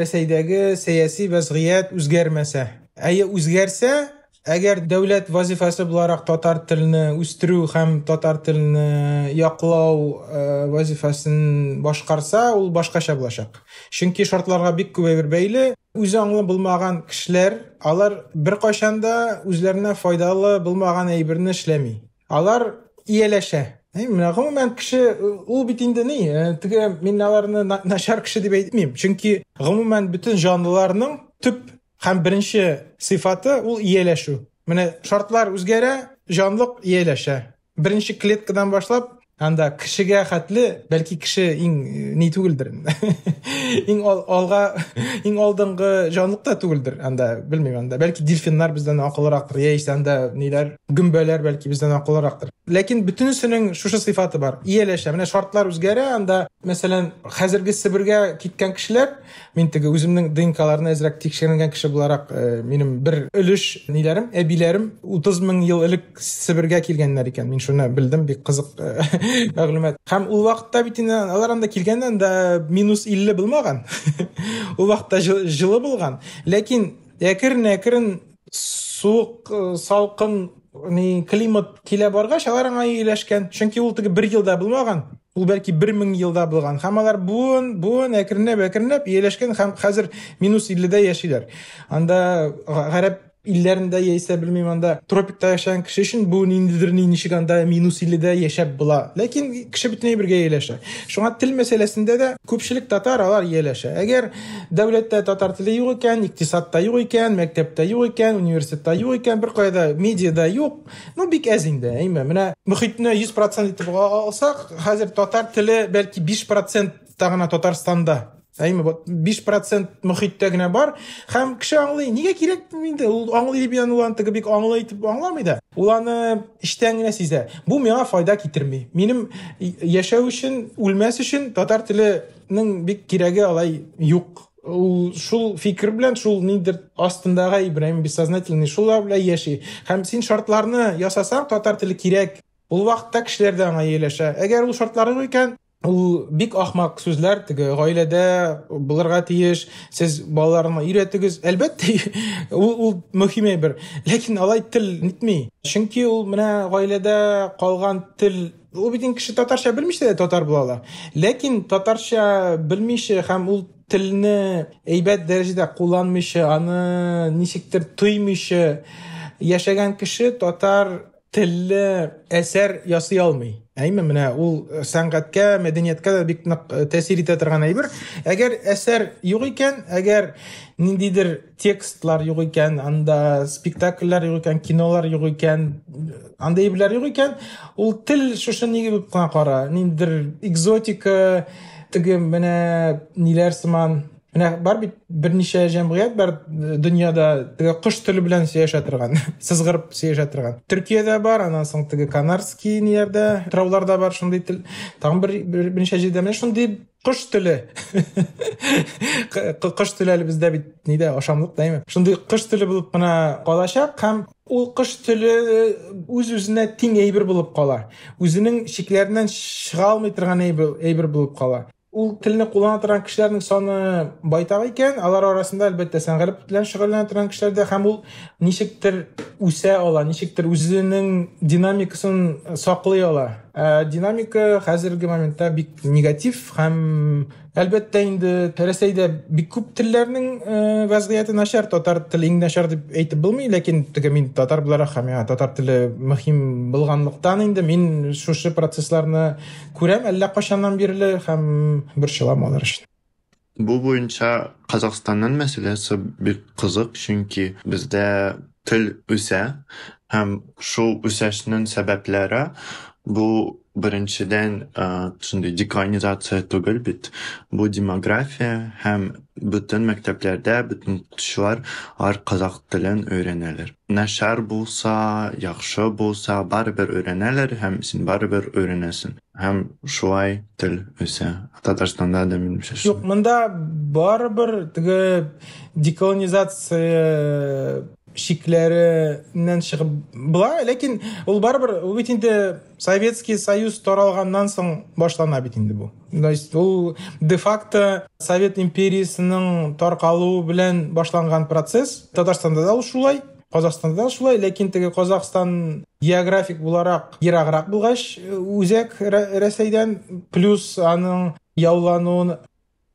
Рәсәйдәге сәяси вәзгыять үзгәрмәсә, әйе үзгәрсә, Әгәр дәүләт вазифасы буларак татар телне үстерү һәм татар телне яклау вазифасын башкарса, ул башкача булачак. Чөнки шартларга бик күп әйбер бәйле. Үз аңлы булмаган кешеләр, алар беркайчан да үзләренә файдалы булмаган әйберне эшләми. Алар ияләшә. Менә гомумән кеше ул бит инде ни, теге мин аларны начар кеше дип әйтмим. Чөнки гомумән бөтен җанлыларның төп һәм беренче сыйфаты ул ияләшү. Менә шартлар үзгәрә, җанлык ияләшә. Беренче клеткадан башлап, анда кешегә хәтле, бәлки кеше иң ни түгелдер. Иң алга, иң алдынгы җанлык та түгелдер анда, белмим анда. Бәлки дельфиннар бездән акыллырактыр, яисә анда ниләр, гөмбәләр бәлки бездән акыллырактыр. Ләкин бөтенесенең шушы сыйфаты бар. Ияләшә. Менә шартлар үзгәрә, анда, мәсәлән, хәзерге Себергә киткән кешеләр, мин теге үземнең ДНКларны әзрәк тикшеренгән кеше буларак, минем бер өлеш ниләрем, әбиләрем 30 мең ел элек Себергә килгәннәр икән. Мин шуны белдем, бик кызык мәгълүмат. Һәм ул вакытта бит инде алар анда килгәндә анда минус 50 булмаган. Ул вакытта җылы булган. Ләкин әкрен-әкрен суык, салкын ни климат килә баргач, алар аңа ияләшкән. Чөнки ул теге бер елда булмаган. Ул бәлки 1000 елда булган. Һәм алар буын, буын әкренләп, әкренләп ияләшкән һәм хәзер минус 50-дә яшиләр. Анда гарәп илләрендә яисә белмим анда тропикта яшәгән кеше өчен бу ниндидер ни ничек анда минус 50-дә яшәп була. Ләкин кеше бөтенләй бергә ияләшә. Шуңа тел мәсьәләсендә дә күпчелек татар алар ияләшә. Әгәр дәүләттә татар теле юк икән, икътисадта юк икән, мәктәптә юк икән, университетта юк икән, бер кайда медиада юк, ну бик әз инде, әйме. Менә мөхитне 100% итеп алсак, хәзер татар теле бәлки 5% та гына Татарстанда. Әйме, вот 5% мөхиттә генә бар. Һәм кеше аңлый, нигә кирәк инде? Ул аңлый дип янә ул аны теге бик аңлый итеп аңламый да. Ул аны эчтән генә сизә. Бу миңа файда китерми. Минем яшәү өчен, үлмәс өчен татар теленең бик кирәге алай юк. Ул шул фикер белән, шул ниндидер астындагы Ибраһим бессознательный шулар белән яши. Һәм син шартларны ясасаң, татар теле кирәк. Ул вакытта кешеләр дә аңа ияләшә. Әгәр ул шартлар юк икән, ул бик ахмак сүзләр, теге гаиләдә булырга тиеш, сез балаларны өйрәтегез. Әлбәттә, ул мөһим әйбер. Ләкин алай тел нитми. Чөнки ул менә гаиләдә калган тел, ул бит инде кеше татарча белмичә дә татар була ала. Ләкин татарча белмичә һәм ул телне әйбәт дәрәҗәдә кулланмыйча, аны ничектер тоймыйча яшәгән кеше татар телле әсәр ясый алмый. Әйме, менә ул сәнгатькә, мәдәнияткә дә бик нык тәэсир итә торган әйбер. Әгәр әсәр юк икән, әгәр ниндидер текстлар юк икән, анда спектакльләр юк икән, кинолар юк икән, анда әйберләр юк икән, ул тел шушы нигә булып кына кара, ниндидер экзотика, теге менә ниләр сыман. Менә бар бит берничә җәмгыять бар дөньяда, теге кош теле белән сөйләшә торган, сызгырып сөйләшә торган. Төркиядә бар, аннан соң теге Канарский ниләрдә, трауларда бар шундый тел. Тагын берничә җирдә менә шундый кош теле. Кош теле әле бездә бит нидә, ашамлык дәйме? Шундый кош теле булып кына калачак һәм ул кош теле үз-үзенә тиң әйбер булып кала. Үзенең чикләреннән чыга алмый торган әйбер булып кала. Ул телне куллана торган кешеләрнең саны байтак икән, алар арасында әлбәттә сәнгать белән шөгыльләнә торган кешеләр дә, һәм ул ничектер үсә ала, ничектер үзенең динамикасын саклый ала. Динамика хәзерге моментта бик негатив һәм әлбәттә инде Рәсәйдә бик күп телләрнең вазгыяте начар, татар теле иң начар дип әйтеп булмый, ләкин теге мин татар буларак һәм миңа татар теле мөһим булганлыктан инде мин шушы процессларны күрәм әллә кайчаннан бирле һәм борчылам алар өчен. Бу буенча Казахстанның мәсьәләсе бик кызык, чөнки бездә тел үсә һәм шул үсешнең сәбәпләре бу беренчедән, шундый деколонизация түгел бит, бу демография һәм бөтен мәктәпләрдә бөтен укытучылар алар казах телен өйрәнәләр. Начар булса, яхшы булса, барыбер өйрәнәләр һәм син барыбер өйрәнәсең. Һәм шулай тел үсә. Татарстанда да минемчә шулай. Юк, монда барыбер теге деколонизация чикләреннән чыгып була, ләкин ул барыбер, ул бит инде Советский Союз таралганнан соң башлана бит инде бу. То есть ул де-факто Совет империясының таркалуы белән башланган процесс. Татарстанда да ул шулай. Казахстанда да шулай, ләкин теге Казахстан географик буларак ераграк булгач, үзәк Рәсәйдән, плюс аның яулануын.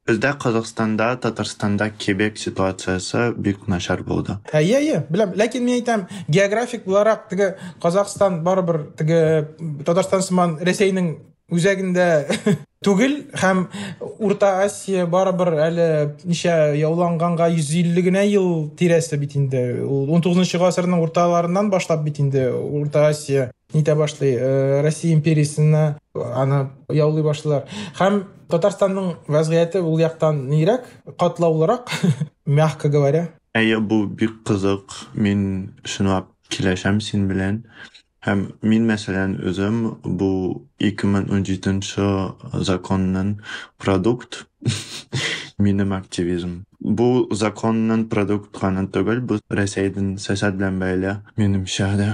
Бездә Казахстанда, Татарстанда кебек ситуациясе бик начар булды. Әйе, әйе, беләм. Ләкин мин әйтәм, географик буларак теге Казахстан барыбер теге Татарстан сыман Рәсәйнең үзәгендә түгел һәм Урта Азия барыбер әле ничә яуланганга 150 генә ел тирәсе бит инде. Ул 19 гасырның урталарыннан башлап бит инде Урта Азия нитә башлый, Россия империясенә аны яулый башлыйлар. Һәм Татарстанның вазгыяте ул яктан нирәк, катлаулырак, мягко говоря. Әйе, бу бик кызык. Мин чынлап килешәм син белән. Һәм мин, мәсәлән, үзем бу 2017 законның продукт, минем активизм. Бу законның продукт кына түгел, бу Рәсәйдән сәясәт белән бәйле, минемчә дә.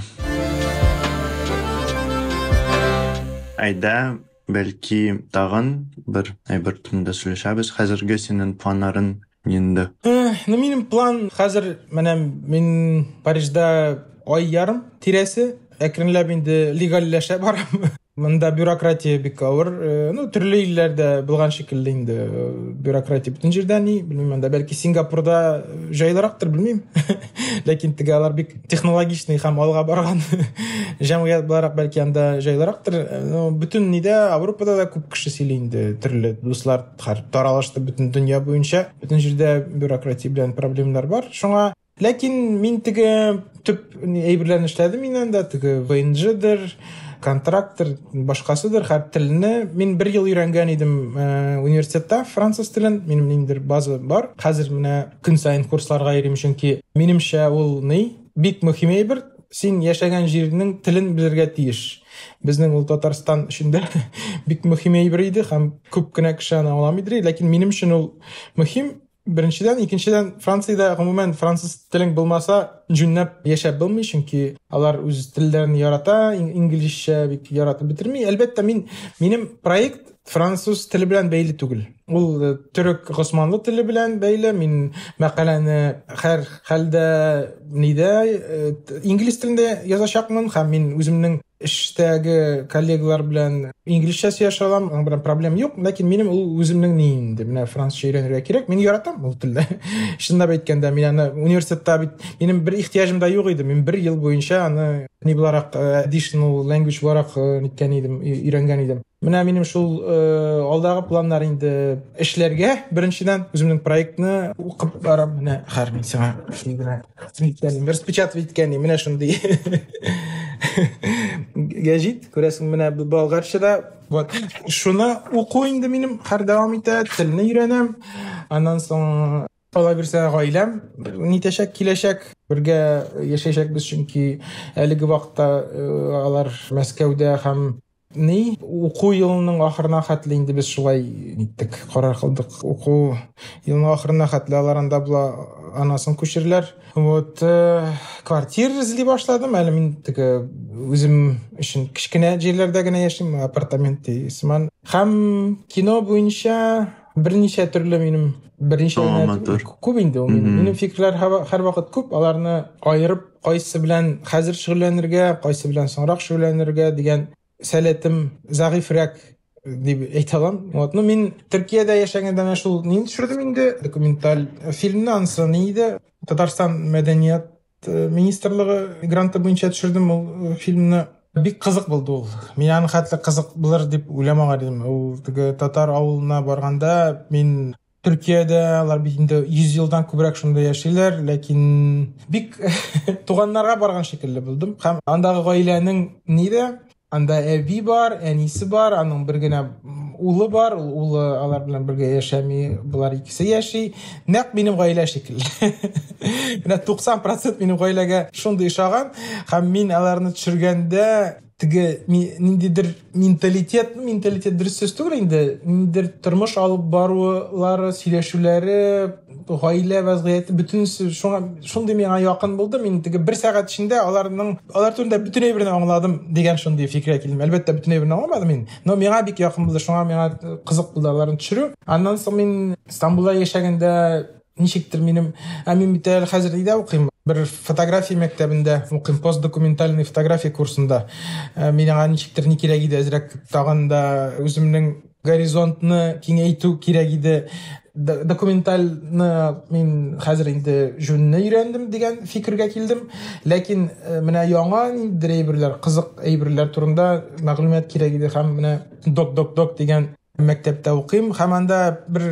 Әйдә, бәлки тагын бер әйбер турында сөйләшәбез. Хәзерге синең планнарың нинди? Ну, минем план хәзер, менә мин Парижда ай ярым тирәсе, әкренләп инде легальләшә барам. Монда бюрократия бик авыр. Ну, төрле илләрдә булган шикелле инде бюрократия бөтен җирдә ни, белмим, анда бәлки Сингапурда җайлырактыр, белмим. Ләкин теге алар бик технологичный һәм алга барган җәмгыять буларак бәлки анда җайлырактыр. Ну, бөтен нидә Европада да күп кеше сөйли инде, төрле дуслар таралышты бөтен дөнья буенча. Бөтен җирдә бюрократия белән проблемалар бар. Шуңа ләкин мин теге төп әйберләрне эшләдем мин анда, теге ВНЖ-дер, контракттыр, башкасыдыр, һәр телне мин бер ел өйрәнгән идем университетта француз телен, минем ниндидер база бар. Хәзер менә көн саен курсларга йөрим, чөнки минемчә ул ни, бик мөһим әйбер. Син яшәгән җирнең телен белергә тиеш. Безнең ул Татарстан өчен дә бик мөһим әйбер иде һәм күп кенә кеше аны аңламый иде, ләкин минем өчен ул мөһим. Беренчедән, икенчедән, Франциядә гомумән француз телең булмаса, җүнләп яшәп булмый, чөнки алар үз телләрен ярата, инглизчә бик яратып бетерми. Әлбәттә, минем проект француз теле белән бәйле түгел. Ул төрек госманлы теле белән бәйле. Мин мәкаләне һәр хәлдә нидә инглиз телендә язачакмын һәм мин үземнең эштәге коллегалар белән инглизчә сөйләшә алам, аның белән проблем юк, ләкин минем ул үземнең ни инде, менә французча өйрәнергә кирәк, мин яратам ул телне. Чынлап әйткәндә, мин аны университетта бит минем бер ихтыяҗым да юк иде, мин бер ел буенча аны ни буларак, additional language буларак ниткән идем, өйрәнгән идем. Менә минем шул алдагы планнар инде эшләргә, беренчедән үземнең проектны укып барам, менә хәзер мин сиңа генә распечатать иткән, менә шундый гәҗит, күрәсең, менә бу болгарчада. Вот. Шуны уку инде минем хәр дәвам итә, телне өйрәнәм. Аннан соң ала бирсә гаиләм нитәчәк, киләчәк, бергә яшәячәкбез, чөнки әлеге вакытта алар Мәскәүдә һәм ни уку елының ахырына хәтле инде без шулай ниттек, карар кылдык. Уку елының ахырына хәтле алар анда була, анасын күчерләр. Вот, квартира эзли башладым. Әле мин теге үзем өчен кечкенә җирләрдә генә яшим, апартамент сыман. Һәм кино буенча берничә төрле минем, берничә генә күп инде ул минем. Минем фикерләр һәрвакыт күп, аларны аерып, кайсы белән хәзер шөгыльләнергә, кайсы белән соңрак шөгыльләнергә дигән сәләтем зәгыйфрәк дип әйтә алам. Вот. Ну, мин Төркиядә яшәгәндә менә шул нин төшердем инде, документаль фильмны, анысы ни иде? Татарстан мәдәният министрлыгы гранты буенча төшердем ул фильмны. Бик кызык булды ул. Мин аны хәтле кызык булыр дип уйламаган идем. Ул теге татар авылына барганда мин Төркиядә алар бит инде 100 елдан күбрәк шунда яшиләр, ләкин бик туганнарга барган шикелле булдым. Һәм андагы гаиләнең нидә? Анда әби бар, әнисе бар, аның бер генә улы бар, ул улы алар белән бергә яшәми, болар икесе яши. Нәкъ минем гаилә шикелле. Менә 90% минем гаиләгә шундый ошаган, һәм мин аларны төшергәндә теге ниндидер менталитет, менталитет дөрес сүз түгел инде, ниндидер тормыш алып барулары, сөйләшүләре, гаилә вазгыяте бөтенесе шуңа шундый миңа якын булды. Мин теге бер сәгать эчендә алар турында бөтен әйберне аңладым дигән шундый фикергә килдем. Әлбәттә, бөтен әйберне аңламадым мин, но миңа бик якын булды, шуңа миңа кызык булды аларны төшерү. Аннан соң мин Стамбулда яшәгәндә Ничектер минем, ә мин бит әле хәзер өйдә укыйм, бер фотография мәктәбендә укыйм, постдокументальный фотография курсында. Мин аңа ничектер ни кирәк иде, әзрәк тагын да үземнең горизонтны киңәйтү кирәк иде. Документальны мин хәзер инде җүнне өйрәндем дигән фикергә килдем. Ләкин менә яңа ниндидер әйберләр, кызык әйберләр турында мәгълүмат кирәк иде һәм менә док-док-док дигән мәктәптә укыйм һәм анда бер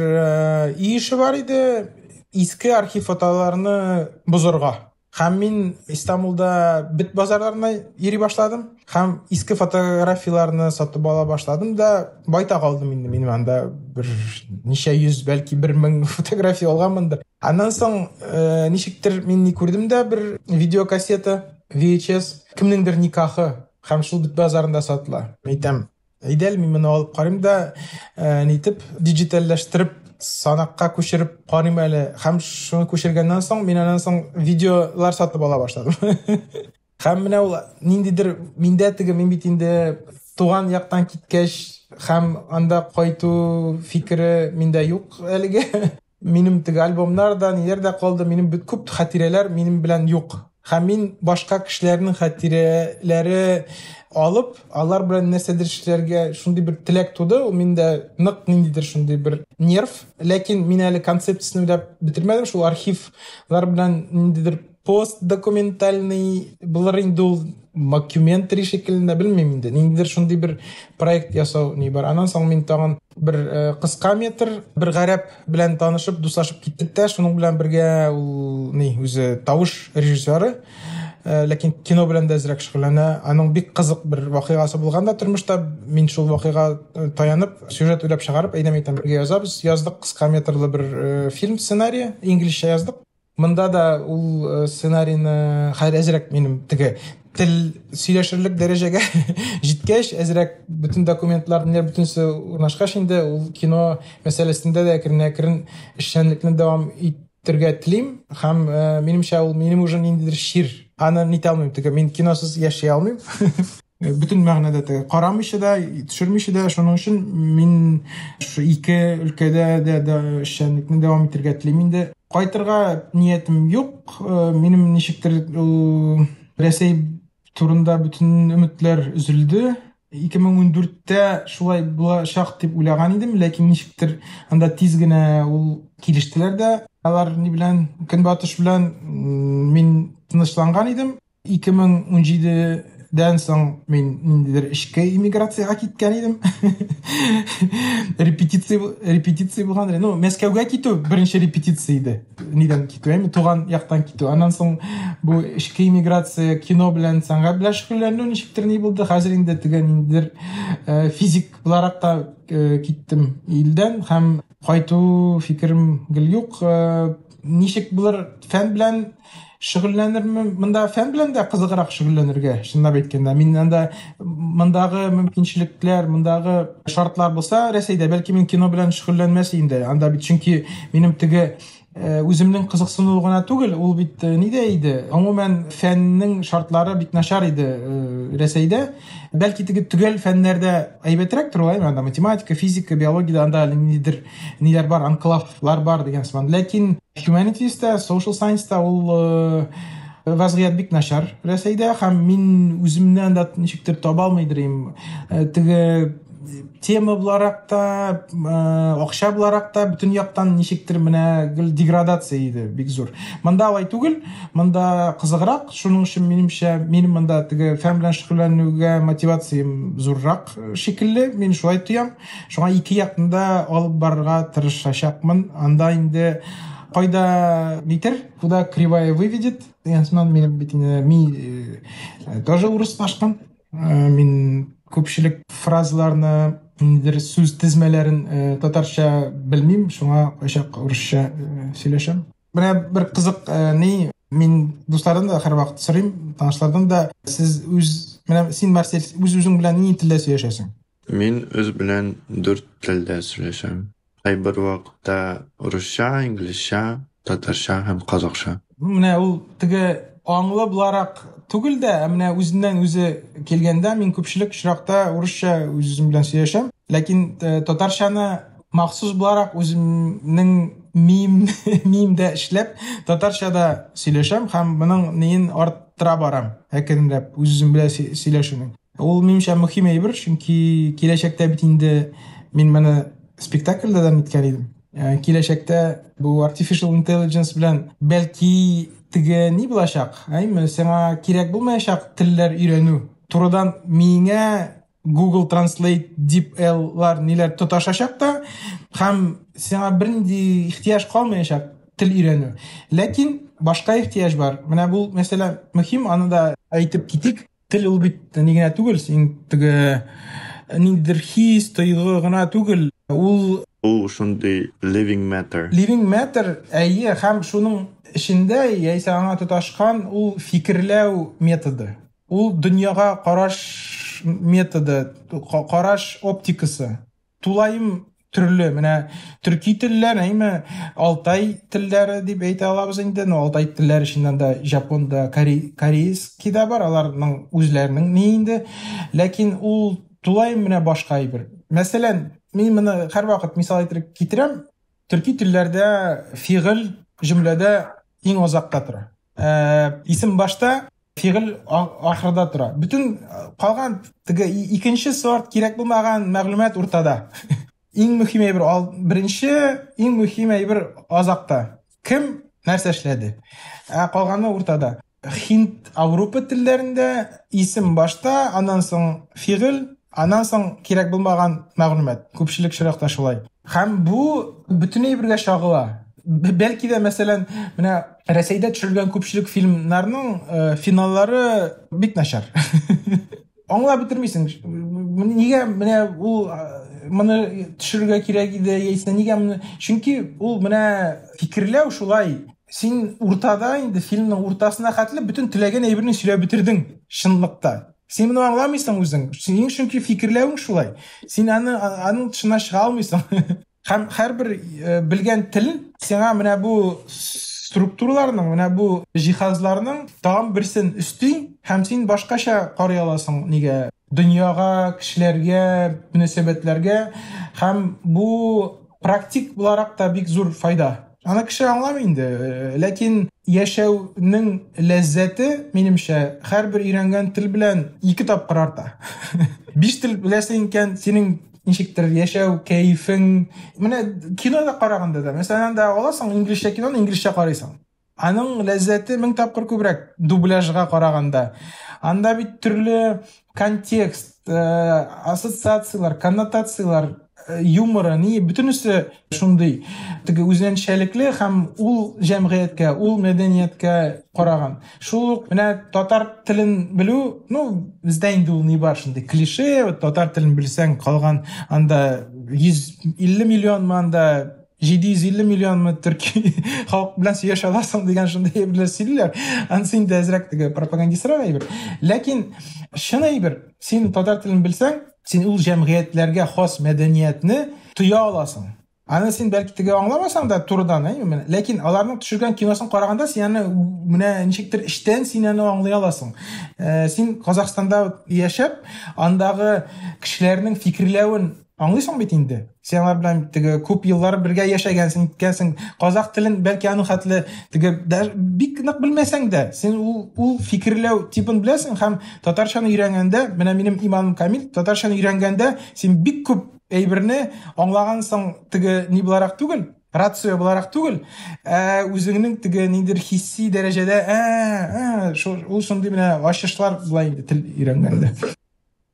өй эше бар иде, иске архив фотоларны бозырга. Һәм мин Истанбулда бит базарларына йөри башладым һәм иске фотографияләрне сатып ала башладым да байтак алдым инде. Минем анда бер ничә йөз, бәлки 1000 фотография алганмындыр. Аннан соң ничектер мин ни күрдем дә бер видеокассета VHS, кемнеңдер никахы һәм шул бит базарында сатыла. Әйтәм, әйдә әле мин моны алып карыйм да, нитеп диджитальләштереп санакка күчереп карыйм әле. Һәм шуны күчергәннән соң мин аннан соң видеолар сатып ала башладым. Һәм менә ул ниндидер миндә теге, мин бит инде туган яктан киткәч һәм анда кайту фикере миндә юк әлегә. Минем теге альбомнар да, ниләр дә калды, минем бит күп хатирәләр минем белән юк. Һәм мин башка кешеләрнең хатирәләре алып, алар белән нәрсәдер эшләргә шундый бер теләк туды, ул миндә нык ниндидер шундый бер нерв. Ләкин мин әле концепциясен уйлап бетермәдем, шул архивлар белән ниндидер постдокументальный булыр инде ул, мокюментари шикелле, белмим инде. Ниндидер шундый бер проект ясау ни бар. Аннан соң мин тагын бер кыска метр, бер гарәп белән танышып, дуслашып киттек тә, шуның белән бергә ул ни үзе тавыш режиссеры, ләкин кино белән дә әзрәк шөгыльләнә. Аның бик кызык бер вакыйгасы булган да тормышта, мин шул вакыйга таянып, сюжет уйлап чыгарып, әйдәм әйтәм, бергә язабыз. Яздык кыска метрлы бер фильм сценарие, инглизчә яздык. Монда да ул сценарийны хәзер әзрәк минем теге тел сөйләшерлек дәрәҗәгә җиткәч, әзрәк бөтен документлар, ниләр бөтенесе урнашкач инде ул кино мәсьәләсендә дә әкрен-әкрен эшчәнлекне дәвам итәргә телим. Һәм минемчә ул минем уже ниндидер чир. Аны нитә алмыйм, теге мин киносыз яши алмыйм. Бөтен мәгънәдә теге карамыйча да, төшермичә дә, шуның өчен мин шушы ике өлкәдә дә эшчәнлекне дәвам итәргә телим инде. Кайтырга ниятем юк. Минем ничектер ул Рәсәй турында бөтен өметләр өзелде. 2014-тә шулай булачак дип уйлаган идем, ләкин ничектер анда тиз генә ул килештеләр дә. Алар ни белән, Көнбатыш белән мин тынычланган идем. 2017-дән соң мин ниндидер эчке иммиграциягә киткән идем. Репетиция булган. Ну, Мәскәүгә китү беренче репетиция иде. Нидән китү, әйме, туган яктан китү. Аннан соң бу эчке иммиграция кино белән, сәнгать белән шөгыльләнү ничектер ни булды. Хәзер инде теге ниндидер физик буларак та киттем илдән һәм кайту фикерем гел юк. Ничек булыр, фән белән шөгыльләнермен? Монда фән белән дә кызыграк шөгыльләнергә, чынлап әйткәндә. Мин анда мондагы мөмкинчелекләр, мондагы шартлар булса Рәсәйдә, бәлки мин кино белән шөгыльләнмәс идем дә. Анда бит чөнки минем теге үземнең кызыксынуы гына түгел, ул бит нидә иде? Гомумән фәннең шартлары бик начар иде Рәсәйдә. Бәлки теге төгәл фәннәрдә әйбәтрәк тор, әйме, анда математика, физика, биологиядә анда әле ниндидер ниләр бар, анклавлар бар дигән сыман. Ләкин humanities-та, social science-та ул вазгыять бик начар Рәсәйдә һәм мин үземне анда ничектер таба алмыйдыр идем. Теге тема буларак та, акча буларак та бөтен яктан ничектер менә гел деградация иде бик зур. Монда алай түгел, монда кызыграк, шуның өчен минемчә, минем монда теге фән белән шөгыльләнүгә мотивациям зуррак шикелле, мин шулай тоям. Шуңа ике якны да алып барырга тырышачакмын. Анда инде кайда нитер, куда кривая выведет, дигән сыман, минем бит инде ми тоже урыслашкан. Мин күпчелек фразаларны, ниндидер сүз тезмәләрен татарча белмим, шуңа кайчак урысча сөйләшәм. Менә бер кызык ни, мин дуслардан да һәрвакыт сорыйм, танышлардан да, сез үз, менә син, Марсель, үз-үзең белән нинди телдә сөйләшәсең? Мин үз белән 4 телдә сөйләшәм. Кайбер вакытта урысча, инглизчә, татарча һәм казакча. Менә ул теге аңлы буларак түгел дә, ә менә үзеннән үзе килгәндә мин күпчелек очракта урысча үз-үзем белән сөйләшәм. Ләкин татарчаны махсус буларак үземнең миемдә эшләп, татарча да сөйләшәм һәм моның неен арттыра барам, әкренләп үз-үзем белән сөйләшүнең. Ул минемчә мөһим әйбер, чөнки киләчәктә бит инде мин моны спектакльдә дә ниткән идем. Киләчәктә бу artificial intelligence белән бәлки теге ни булачак, әйме, сиңа кирәк булмаячак телләр өйрәнү. Турыдан миеңә Google Translate, DeepL-лар ниләр тоташачак та, һәм сиңа бернинди ихтыяҗ калмаячак тел өйрәнү. Ләкин башка ихтыяҗ бар. Менә бу мәсьәлә мөһим, аны да әйтеп китик. Тел ул бит ни генә түгел, син теге ниндидер хис, тойгы гына түгел. Ул Ул шундый living matter. Living matter, әйе, һәм шуның эчендә яисә аңа тоташкан ул фикерләү методы. Ул дөньяга караш методы, караш оптикасы. Тулаем төрле, менә төрки телләр, әйме, Алтай телләре дип әйтә алабыз инде. Но Алтай телләре эченнән дә жапон да, корейский да бар, аларның үзләренең ни инде. Ләкин ул тулаем менә башка әйбер. Мәсәлән, мин моны һәрвакыт мисал итеп китерәм. Төрки телләрдә фигыль җөмләдә иң азакта тора. Исем башта, фигыль ахырда тора. Бөтен калган теге икенче сорт кирәк булмаган мәгълүмат уртада. Иң мөһим әйбер беренче, иң мөһим әйбер азакта. Кем нәрсә эшләде? Ә калганы уртада. Хинд, Европа телләрендә исем башта, аннан соң фигыль, аннан соң кирәк булмаган мәгълүмат. Күпчелек очракта шулай. Һәм бу бөтен әйбергә чагыла. Бәлки дә, мәсәлән, менә Рәсәйдә төшерелгән күпчелек фильмнарның финаллары бик начар. Аңлап бетермисең. Нигә менә ул моны төшерергә кирәк иде, яисә нигә моны? Чөнки ул менә фикерләү шулай. Син уртада инде фильмның уртасына хәтле бөтен теләгән әйберне сөйләп бетердең чынлыкта. Син моны аңламыйсың үзең. Синең чөнки фикерләвең шулай. Син аның тышына чыга алмыйсың. Һәм һәрбер белгән тел сиңа менә бу структураларның, менә бу җиһазларның тагын берсен өсти, һәм син башкача карый аласың нигә? Дөньяга, кешеләргә, мөнәсәбәтләргә, һәм бу практик буларак та бик зур файда. Аны кеше аңламый инде, ләкин яшәүнең ләззәте, минемчә, һәрбер өйрәнгән тел белән 2 тапкыр арта. 5 тел беләсең икән, синең ничектер яшәү кәефең. Менә кинода караганда да, мәсәлән, анда аласың инглизчә киноны, инглизчә карыйсың. Аның ләззәте 1000 тапкыр күбрәк дубляжга караганда. Анда бит төрле контекст, ассоциацияләр, коннотацияләр, юморы, ни, бөтенесе шундый теге үзенчәлекле һәм ул җәмгыятькә, ул мәдәнияткә караган. Шул ук менә татар телен белү, ну, бездә инде ул ни бар шундый клише, вот татар телен белсәң, калган анда 150 миллионмы, анда 750 миллионмы төрки халык белән сөйләшә аласың дигән шундый әйберләр сөйлиләр. Анысы инде әзрәк теге пропагандистрак әйбер. Ләкин чын әйбер, син татар телен белсәң, син ул җәмгыятьләргә хас мәдәниятне тоя аласың. Аны син бәлки теге аңламасаң да турыдан, әйе, менә. Ләкин аларның төшергән киносын караганда син аны менә ничектер эчтән син аны аңлый аласың. Син Казахстанда яшәп, андагы кешеләрнең фикерләвен аңлыйсың бит инде. Син алар белән теге күп еллар бергә яшәгәнсең, иткәнсең. Казах телен бәлки аның хәтле теге бик нык белмәсәң дә, син ул фикерләү тибын беләсең һәм татарчаны өйрәнгәндә, менә минем иманым камил, татарчаны өйрәнгәндә син бик күп әйберне аңлагансың теге ни буларак түгел, рацио буларак түгел, ә үзеңнең теге ниндидер хисси дәрәҗәдә, ул шундый менә ачышлар була инде тел өйрәнгәндә.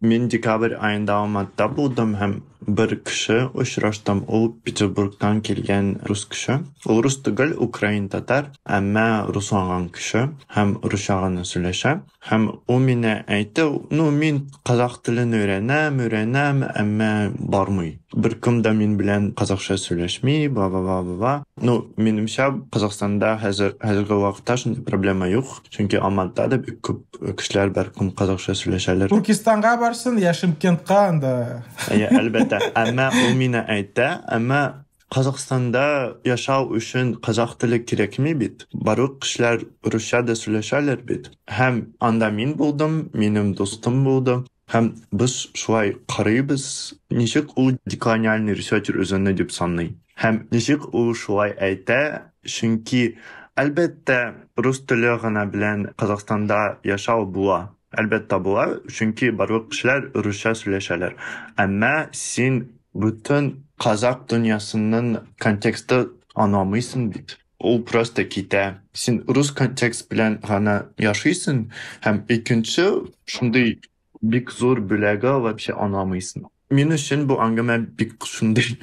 Мин декабрь айында Алматыда булдым һәм бер кеше очраштым. Ул Петербургтан килгән рус кеше. Ул рус түгел, украин татар, әмма русланган кеше һәм русча гына сөйләшә. Һәм ул миңа әйтте, ну, мин казах телен өйрәнәм, өйрәнәм, әмма бармый. Бер кем дә мин белән казахча сөйләшми, бла-бла-бла-бла. Ну, минемчә, Казахстанда хәзерге вакытта шундый проблема юк. Чөнки Алматыда да бик күп кешеләр бар, кем казахча сөйләшәләр. Туркестанга барсын, я Шымкентка анда. Әйе, әлбәттә. Әмма ул миңа әйтте, әмма Казахстанда яшәү өчен казах теле кирәкми бит. Барлык кешеләр русча да сөйләшәләр бит. Һәм анда мин булдым, минем дустым булды. Һәм без шулай карыйбыз, ничек ул деколониальный ресерчер үзенне дип саный. Һәм ничек ул шулай әйтә, чөнки, әлбәттә, рус теле гына белән Казахстанда яшәү була. Әлбәттә була, чөнки барлык кешеләр русча сөйләшәләр. Әмма син бөтен казак дөньясының контексты аңламыйсың бит. Ул просто китә. Син рус контекст белән гына яшисең һәм икенче шундый бик зур бүләге вообще аңламыйсың. Мин өчен бу әңгәмә бик шундый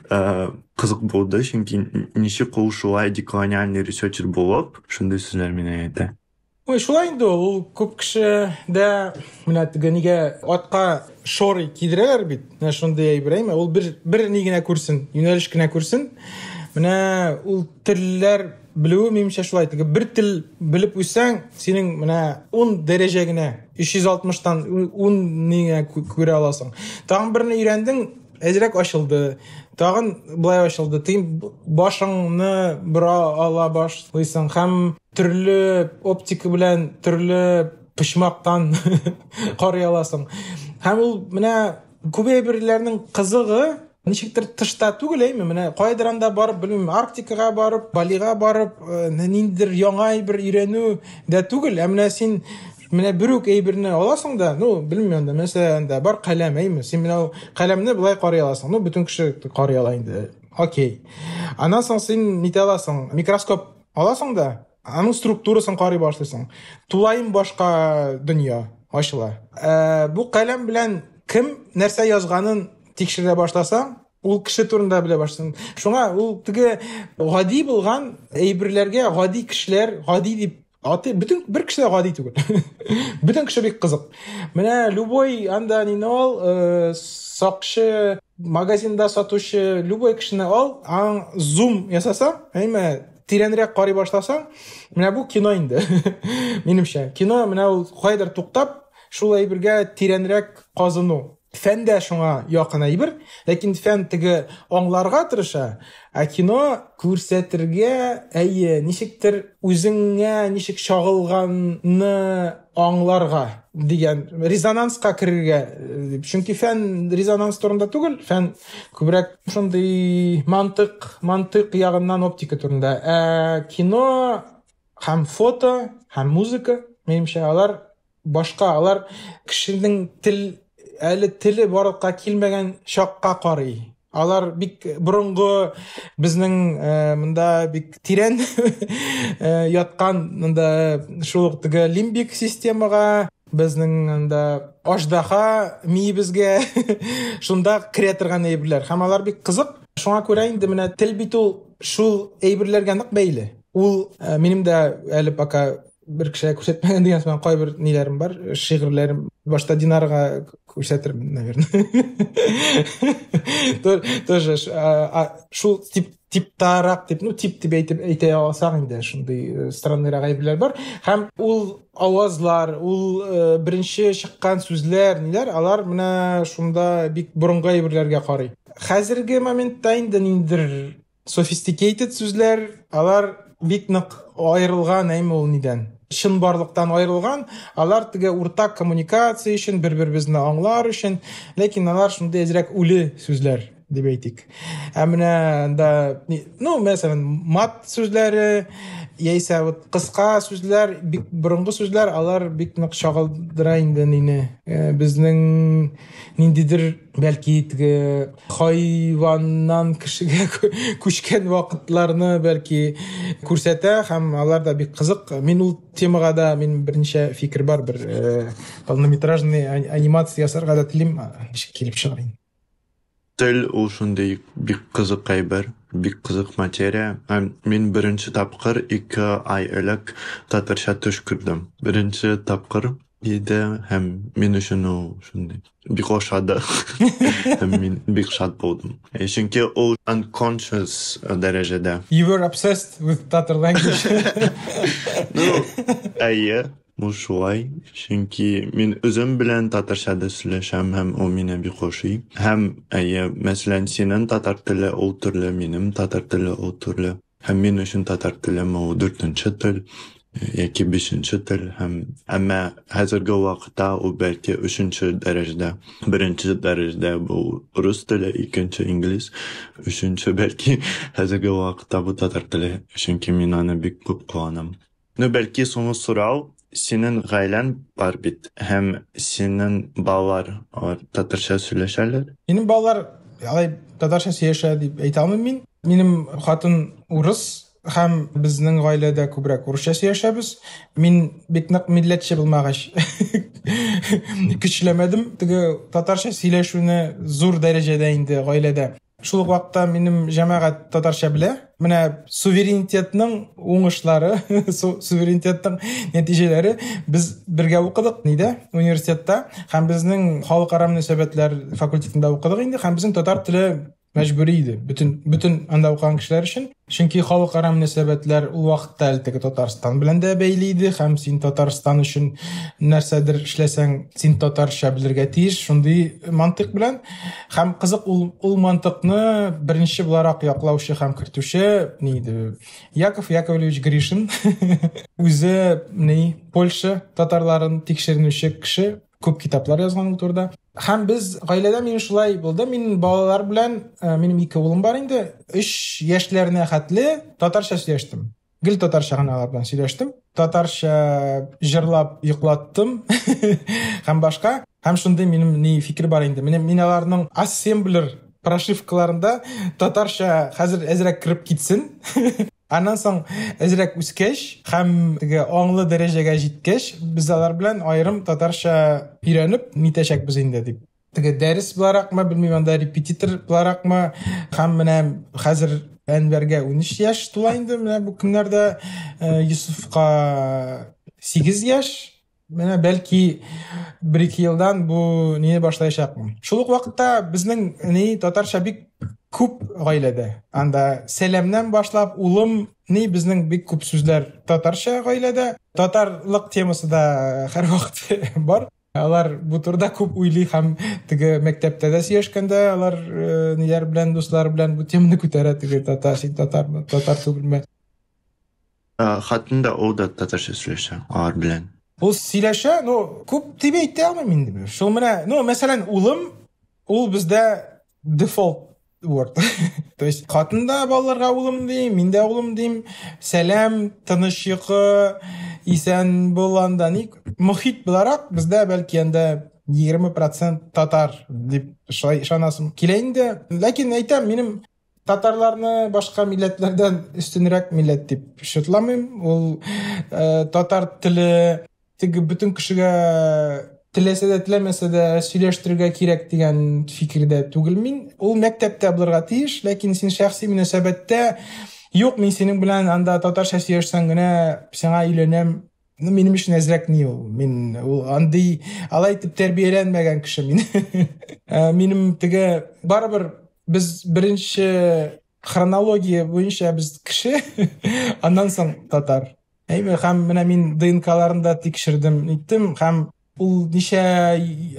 кызык булды, чөнки ничек ул шулай деколониальный ресерчер булып, шундый сүзләр миңа әйтә. Ой, шулай инде ул, күп кеше дә менә теге нигә атка шоры кидерәләр бит, менә шундый әйбер, әйме, ул бер ни генә күрсен, юнәлеш кенә күрсен. Менә ул телләр белүе минемчә шулай, теге бер тел белеп үссәң, синең менә 10 дәрәҗә генә, 360-тан 10 ни генә күрә аласың. Тагын берне өйрәндең, әзрәк ачылды, тагын былай ачылды, тиң башыңны бора ала башлыйсың һәм төрле оптика белән төрле почмактан карый аласың. Һәм ул менә күп әйберләрнең кызыгы ничектер тышта түгел, әйме, менә кайдыр анда барып, белмим, Арктикага барып, Балига барып, ниндидер яңа әйбер өйрәнү дә түгел, ә менә син менә бер үк әйберне аласың да, ну, белмим анда, мәсәлән, анда бар каләм, әйме, син менә ул каләмне былай карый аласың, ну, бөтен кеше карый ала инде, окей. Аннан соң син нитә аласың, микроскоп аласың да, аның структурасын карый башлыйсың. Тулаем башка дөнья ачыла. Бу каләм белән кем нәрсә язганын тикшерә башласаң, ул кеше турында белә башлыйсың. Шуңа ул теге гади булган әйберләргә гади кешеләр, гади дип аты, бөтен бер кеше дә гади түгел. Бөтен кеше бик кызык. Менә любой анда нине ал, сакчы, магазинда сатучы, любой кешене ал, аң зум ясасаң, әйме, тирәнрәк карый башласаң, менә бу кино инде. Минемчә, кино менә ул кайдыр туктап, шул әйбергә тирәнрәк казыну. Фән дә шуңа якын әйбер, ләкин фән теге аңларга тырыша, ә кино күрсәтергә, әйе, ничектер үзеңә ничек чагылганны аңларга дигән резонанска керергә дип. Чөнки фән резонанс турында түгел, фән күбрәк шундый мантык ягыннан оптика турында. Ә кино һәм фото, һәм музыка, минемчә, алар башка, алар кешенең әле теле барлыкка килмәгән чакка карый. Алар бик борынгы безнең монда бик тирән яткан монда шул ук теге лимбик системага, безнең анда аждаһа миебезгә шунда керә торган әйберләр. Һәм алар бик кызык. Шуңа күрә инде менә тел бит ул шул әйберләргә нык бәйле. Ул минем дә әле пока бер кешегә күрсәтмәгән дигән сыман кайбер ниләрем бар, шигырьләрем. Башта Динарга күрсәтермен, наверное. Тоже шул типтарак дип, ну, тип дип әйтеп әйтә алсак инде, шундый странныйрак әйберләр бар. Һәм ул авазлар, ул беренче чыккан сүзләр, ниләр, алар менә шунда бик борынгы әйберләргә карый. Хәзерге моментта инде ниндидер sophisticated сүзләр, алар бик нык аерылган, әйме ул нидән? Чынбарлыктан аерылган, алар теге уртак коммуникация өчен, бер-беребезне аңлар өчен, ләкин алар шундый әзрәк үле сүзләр дип әйтик. Ә менә анда, ну, мәсәлән, мат сүзләре, яисә вот кыска сүзләр, бик борынгы сүзләр, алар бик нык чагылдыра инде нине. Безнең ниндидер бәлки теге хайваннан кешегә күчкән вакытларны бәлки күрсәтә, һәм алар да бик кызык. Мин ул темага да мин берничә фикер бар, бер полнометражный анимация ясарга да телим, ничек килеп чыгар инде. Тел ул шундый бик кызык әйбер, бик кызык материя. Һәм мин беренче тапкыр 2 ай элек татарча төш күрдем. Беренче тапкыр иде, һәм мин өчен ул шундый бик ошады. Һәм мин бик шат булдым. Чөнки ул unconscious дәрәҗәдә. You were obsessed with Tatar language. Ну, әйе, бу шулай. Чөнки мин үзем белән татарча да сөйләшәм, һәм ул мине бик ошый. Һәм, әйе, мәсәлән, синең татар теле ул төрле, минем татар теле ул төрле. Һәм мин өчен татар телем ул дүртенче тел. Яки бишенче тел һәм әмма хәзерге вакытта ул бәлки өченче дәрәҗәдә. Беренче дәрәҗәдә бу рус теле, икенче инглиз, өченче бәлки хәзерге вакытта бу татар теле, чөнки мин аны бик күп кулланам. Ну, бәлки соңгы сорау, синең гаиләң бар бит, һәм синең балалар алар татарча сөйләшәләр? Минем балалар алай татарча сөйләшә дип әйтә алмыйм мин. Минем хатын урыс, һәм безнең гаиләдә күбрәк урысча сөйләшәбез. Мин бик нык милләтче булмагач, көчләмәдем теге татарча сөйләшүне зур дәрәҗәдә инде гаиләдә. Шул ук вакытта минем җәмәгать татарча белә. Менә суверенитетның уңышлары, суверенитетның нәтиҗәләре. Без бергә укыдык нидә, университетта, һәм безнең халыкара мөнәсәбәтләр факультетында укыдык инде, һәм безнең татар теле мәҗбүри иде бөтен анда укыган кешеләр өчен. Чөнки халыкара мөнәсәбәтләр ул вакытта әле теге Татарстан белән дә бәйле иде, һәм син Татарстан өчен нәрсәдер эшләсәң, син татарча белергә тиеш, шундый мантыйк белән. Һәм кызык, ул мантыкны беренче буларак яклаучы һәм кертүче ни иде? Яков Яковлевич Гришин. Үзе ни Польша татарларын тикшеренүче кеше, күп китаплар язган ул турыда. Һәм без гаиләдә мин шулай булды. Мин балалар белән, минем ике улым бар инде, 3 яшьләренә хәтле татарча сөйләштем. Гел татарча гына алар белән сөйләштем. Татарча җырлап йоклаттым һәм башка. Һәм шундый минем ни фикер бар инде. Мин аларның ассемблер прошивкаларында татарча хәзер әзрәк кереп китсен. Аннан соң әзрәк үскәч һәм теге аңлы дәрәҗәгә җиткәч, без алар белән аерым татарча өйрәнеп нитәчәкбез инде дип. Теге дәрес буларакмы, белмим, анда репетитор буларакмы, һәм менә хәзер Әнвәргә 13 яшь тула инде, менә бу көннәрдә, Юсуфка 8 яшь. Менә бәлки бер-ике елдан бу не башлаячакмын. Шул ук вакытта безнең ни татарча бик күп гаиләдә. Анда сәламнән башлап улым ни безнең бик күп сүзләр татарча гаиләдә. Татарлык темасы да һәрвакыт бар. Алар бу турыда күп уйлый һәм теге мәктәптә дә сөйләшкәндә алар ниләр белән, дуслар белән бу теманы күтәрә, теге татар, син татармы, татар түгелме? Хатын да ул да татарча сөйләшә алар белән. Ул сөйләшә, ну, күп дип әйтә алмыйм инде. Шул менә, ну, мәсәлән, улым, ул бездә дефолт word. То есть хатын да балаларга улым ди, мин дә улым дим. Сәлам, тыныч йокы, исән бул анда. Ни мохит буларак бездә бәлки анда 20% татар дип шулай ышанасым килә инде. Ләкин әйтәм, минем татарларны башка милләтләрдән өстенрәк милләт дип шутламыйм. Ул татар теле теге бөтен кешегә теләсә дә теләмәсә дә сөйләштерергә кирәк дигән фикердә түгел мин. Ул мәктәптә булырга тиеш, ләкин син шәхси мөнәсәбәттә юк, мин синең белән анда татарча сөйләшсәң генә сиңа өйләнәм. Ну, минем өчен әзрәк ни ул. Мин ул андый алай итеп тәрбияләнмәгән кеше мин. Минем теге барыбер без беренче хронология буенча без кеше, аннан соң татар. Әйме, һәм менә мин ДНКларын да тикшердем, иттем, һәм ул ничә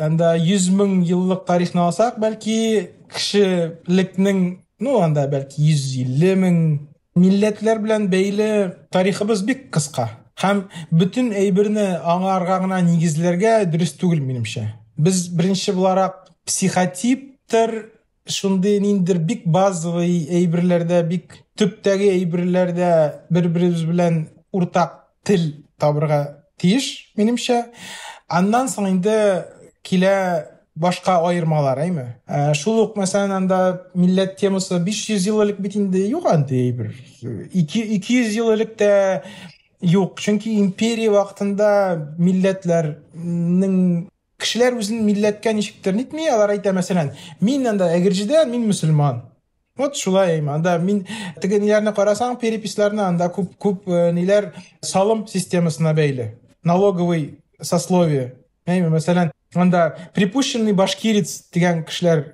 анда 100 мең еллык тарихны алсак, бәлки кешелекнең, ну, анда бәлки 150 мең милләтләр белән бәйле тарихыбыз бик кыска. Һәм бөтен әйберне аңарга гына нигезләргә дөрес түгел минемчә. Без беренче буларак психотиптер, шундый ниндидер бик базовый әйберләрдә, бик төптәге әйберләрдә бер-беребез белән уртак тел табырга тиеш, минемчә. Аннан соң инде килә башка аермалар, әйме? Шул ук, мәсәлән, анда милләт темасы 500 ел элек бит инде юк андый әйбер. 200 ел элек тә юк. Чөнки империя вакытында милләтләрнең кешеләр үзен милләткә ничектер нитми, алар әйтә, мәсәлән, мин анда Әгерҗедән, мин мөселман. Вот шулай, әйме. Анда мин теге ниләрне карасаң, переписларны, анда күп ниләр салым системасына бәйле. Налоговый сословие. Әйме, мәсәлән, анда припущенный башкирец дигән кешеләр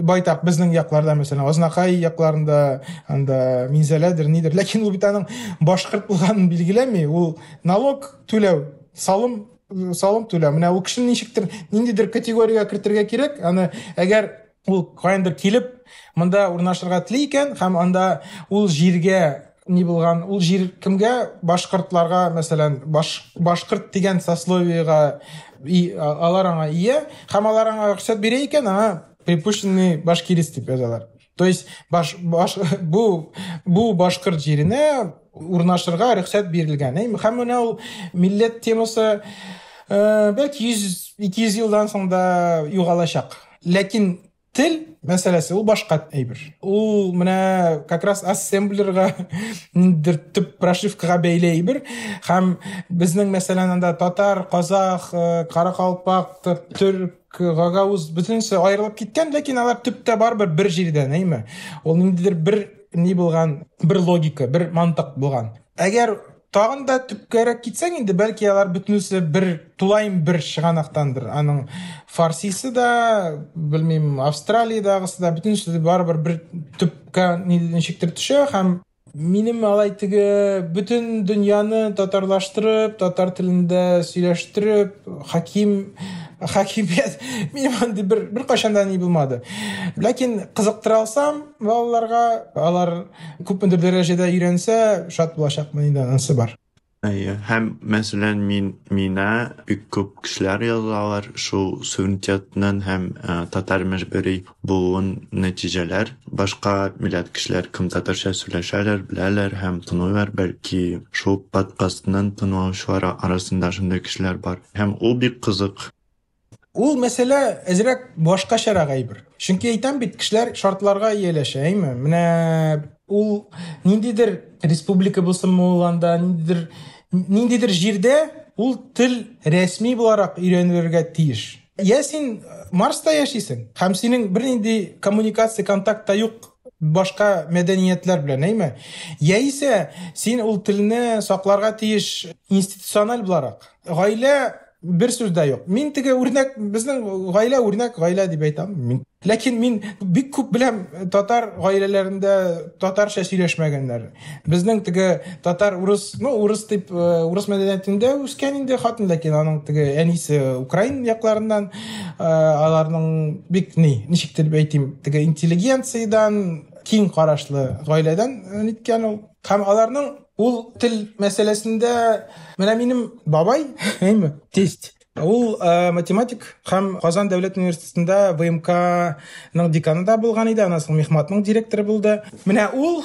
байтак безнең якларда, мәсәлән, Азнакай якларында, анда Минзәләдер, нидер. Ләкин ул бит аның башкорт булганын билгеләми. Ул налог түләү, салым түләү. Менә ул кешене ничектер, ниндидер категориягә кертергә кирәк. Аны әгәр ул каяндыр килеп монда урнашырга тели икән, һәм анда ул җиргә ни булган, ул җир кемгә? Башкортларга, мәсәлән, башкорт дигән сословиега алар аңа ия, һәм алар аңа рөхсәт бирә икән, аңа припущенный башкирец дип язалар. То есть баш, баш, бу башкорт җиренә урнашырга рөхсәт бирелгән. Һәм менә ул милләт темасы бәлки 100-200 елдан соң да югалачак. Ләкин тел мәсьәләсе ул башка әйбер. Ул менә как раз ассемблерга, ниндидер төп прошивкага бәйле әйбер. Һәм безнең, мәсәлән, анда татар, казах, каракалпак, төрк, гагауз бөтенесе аерылып киткән, ләкин алар төптә барыбер бер җирдән, әйме? Ул ниндидер бер ни булган, бер логика, бер мантык булган. Әгәр тагын да төпкәрәк китсәң инде, бәлки алар бөтенесе бер тулаем бер чыганактандыр. Аның фарсисы да, белмим, Австралиядагысы да, бөтенесе дә барыбер бер төпкә ничектер төшә. Һәм минем алай теге бөтен дөньяны татарлаштырып, татар телендә сөйләштереп, хакимият минем андый бер кайчан да ни булмады. Ләкин кызыктыра алсам балаларга, алар күпмедер дәрәҗәдә өйрәнсә, шат булачакмын инде, анысы бар. Әйе, һәм мәсәлән, миңа бик күп кешеләр язалар шул суверенитетның һәм татар мәҗбүри булуын нәтиҗәләр. Башка милләт кешеләр кем татарча сөйләшәләр, беләләр һәм тыңлыйлар, бәлки шул подкастның тыңлаучылары арасында шундый кешеләр бар. Һәм ул бик кызык. Ул мәсьәлә әзрәк башкачарак әйбер. Чөнки әйтәм бит, кешеләр шартларга ияләшә, әйме? Менә ул ниндидер республика булсынмы ул анда, ниндидер җирдә ул тел рәсми буларак өйрәнелергә тиеш. Я син Марста яшисең, һәм синең бернинди коммуникация, контакт та юк башка мәдәниятләр белән, әйме? Яисә син ул телне сакларга тиеш институциональ буларак. Гаилә бер сүз дә юк. Мин теге үрнәк, безнең гаилә үрнәк гаилә дип әйтәм. Ләкин мин бик күп беләм татар гаиләләрендә татарча сөйләшмәгәннәр. Безнең теге татар урыс, ну урыс дип урыс мәдәниятендә үскән инде хатын, ләкин аның теге әнисе украин якларыннан, аларның бик ни, ничек дип әйтим, теге интеллигенциядән, киң карашлы гаиләдән ниткән ул. Һәм аларның ул тел мәсьәләсендә менә минем бабай, әйме, тесть. Ул математик һәм Казан дәүләт университетында ВМК-ның деканы да булган иде, аннан соң Мехматның директоры булды. Менә ул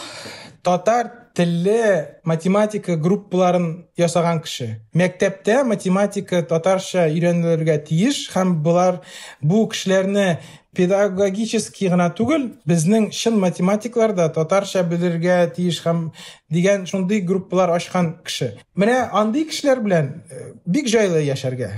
татар телле математика группаларын ясаган кеше. Мәктәптә математика татарча өйрәнелергә тиеш һәм болар бу кешеләрне педагогический гына түгел, безнең чын математиклар да татарча белергә тиеш һәм дигән шундый группалар ачкан кеше. Менә андый кешеләр белән бик җайлы яшәргә.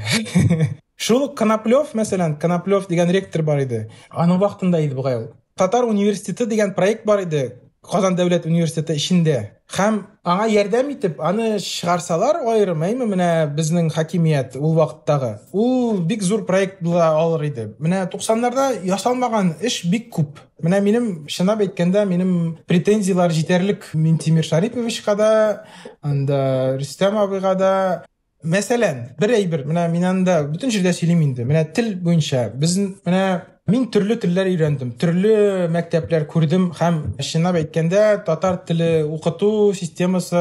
Шул Коноплев, мәсәлән, Коноплев дигән ректор бар иде. Аның вакытында иде бугай ул. Татар университеты дигән проект бар иде Казан дәүләт университеты эчендә. Һәм аңа ярдәм итеп, аны чыгарсалар аерым, әйме, менә безнең хакимият ул вакыттагы. Ул бик зур проект була алыр иде. Менә 90-нарда ясалмаган эш бик күп. Менә минем, чынлап әйткәндә, минем претензияләр җитәрлек Минтимер Шариповичка да, анда Рөстәм абыйга да. Мәсәлән, бер әйбер, менә мин анда бөтен җирдә сөйлим инде. Менә тел буенча без менә мин төрле телләр өйрәндем, төрле мәктәпләр күрдем һәм чынлап әйткәндә татар теле укыту системасы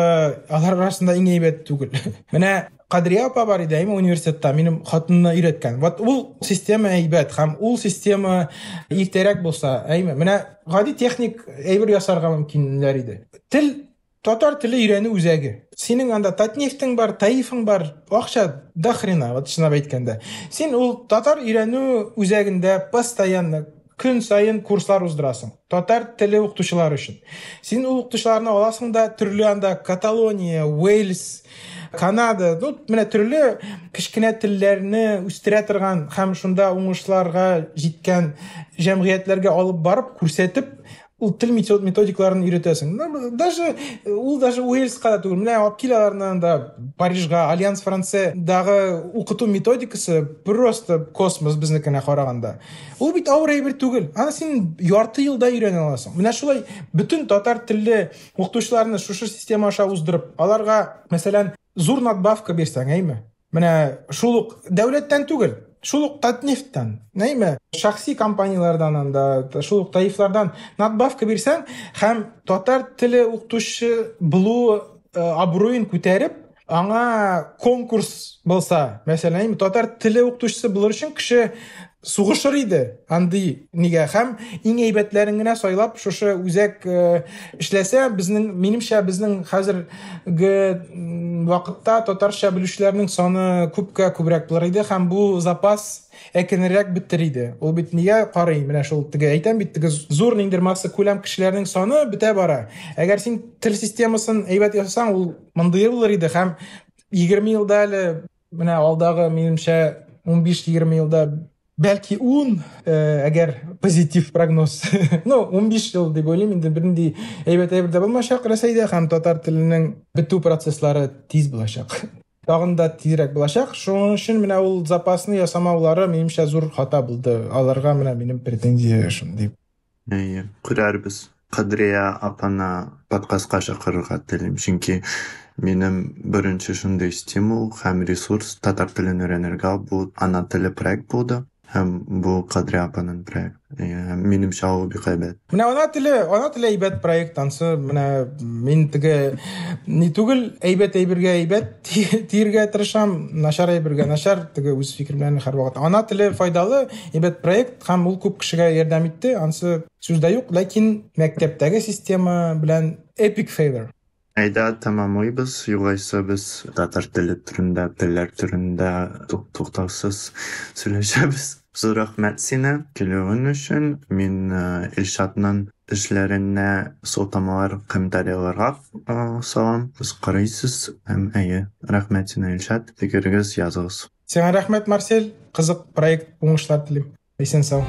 алар арасында иң әйбәт түгел. Менә Кадрия апа бар иде, әйме, университетта минем хатынны өйрәткән. Вот ул система әйбәт һәм ул система иртәрәк булса, әйме, менә гади техник әйбер ясарга мөмкиннәр иде. Тел, татар теле өйрәнү үзәге. Синең анда Татнефтең бар, Таифың бар, акча до хрена, вот чынлап әйткәндә. Син ул татар өйрәнү үзәгендә постоянно көн саен курслар уздырасың. Татар теле укытучылары өчен. Син ул укытучыларны аласың да төрле анда Каталония, Уэльс, Канада, ну, менә төрле кечкенә телләрне үстерә торган һәм шунда уңышларга җиткән җәмгыятьләргә алып барып, күрсәтеп, ул тел методикаларын өйрәтәсең. Даже ул даже Уэльска да түгел. Менә алып кил аларны анда Парижга, Альянс Францедагы укыту методикасы просто космос безнекенә караганда. Ул бит авыр әйбер түгел. Аны син ярты елда өйрәнә аласың. Менә шулай бөтен татар телле укытучыларны шушы система аша уздырып, аларга, мәсәлән, зур надбавка бирсәң, әйме? Менә шул ук дәүләттән түгел. Шул ук Татнефтьтән, нәйме, шәхси компанияләрдән анда, шул ук ТАИФлардан надбавка бирсәң һәм татар теле укытучы булу абруен күтәреп, аңа конкурс булса, мәсәлән, татар теле укытучысы булыр өчен кеше сугышыр иде андый нигә һәм иң әйбәтләрен генә сайлап шушы үзәк эшләсә, безнең, минемчә, безнең хәзерге вакытта татарча белүчеләрнең саны күпкә күбрәк булыр иде һәм бу запас әкренрәк бетер иде. Ул бит нигә карый, менә шул теге әйтәм бит, теге зур ниндидер масса күләм кешеләрнең саны бетә бара. Әгәр син тел системасын әйбәт ясасаң, ул мондый булыр иде һәм 20 елда әле менә алдагы, минемчә, 15-20 елда, бәлки 10, әгәр позитив прогноз. Ну, 15 ел дип уйлыйм, инде бернинди әйбәт әйбер дә булмаячак Рәсәйдә һәм татар теленең бетү процесслары тиз булачак. Тагын да тизрәк булачак. Шуның өчен менә ул запасны ясамаулары, минемчә, зур хата булды. Аларга менә минем претензия шундый. Әйе, күрәрбез. Кадрия апаны подкастка чакырырга телим, чөнки минем беренче шундый стимул һәм ресурс татар телен өйрәнергә бу «Ана теле» проект булды. Һәм бу Кадрия апаның проект. Минемчә, ул бик әйбәт. Менә ана теле әйбәт проект, ансы менә мин теге ни түгел, әйбәт әйбергә әйбәт дияргә тырышам, начар әйбергә начар, теге үз фикеремне һәрвакыт. «Ана теле» файдалы, әйбәт проект һәм ул күп кешегә ярдәм итте, ансы сүз дә юк, ләкин мәктәптәге система белән epic failure. Әйдә, тәмамлыйбыз, югыйсә без татар теле турында, телләр турында туктаусыз сөйләшәбез. Зур рәхмәт сине килүең өчен. Мин Илшатның эшләренә сылтамалар комментарийларга салам. Сез карыйсыз. Һәм әйе, рәхмәт сиңа, Илшат. Фикерегез языгыз. Сиңа рәхмәт, Марсель. Кызык проект, уңышлар телим. Исән сау.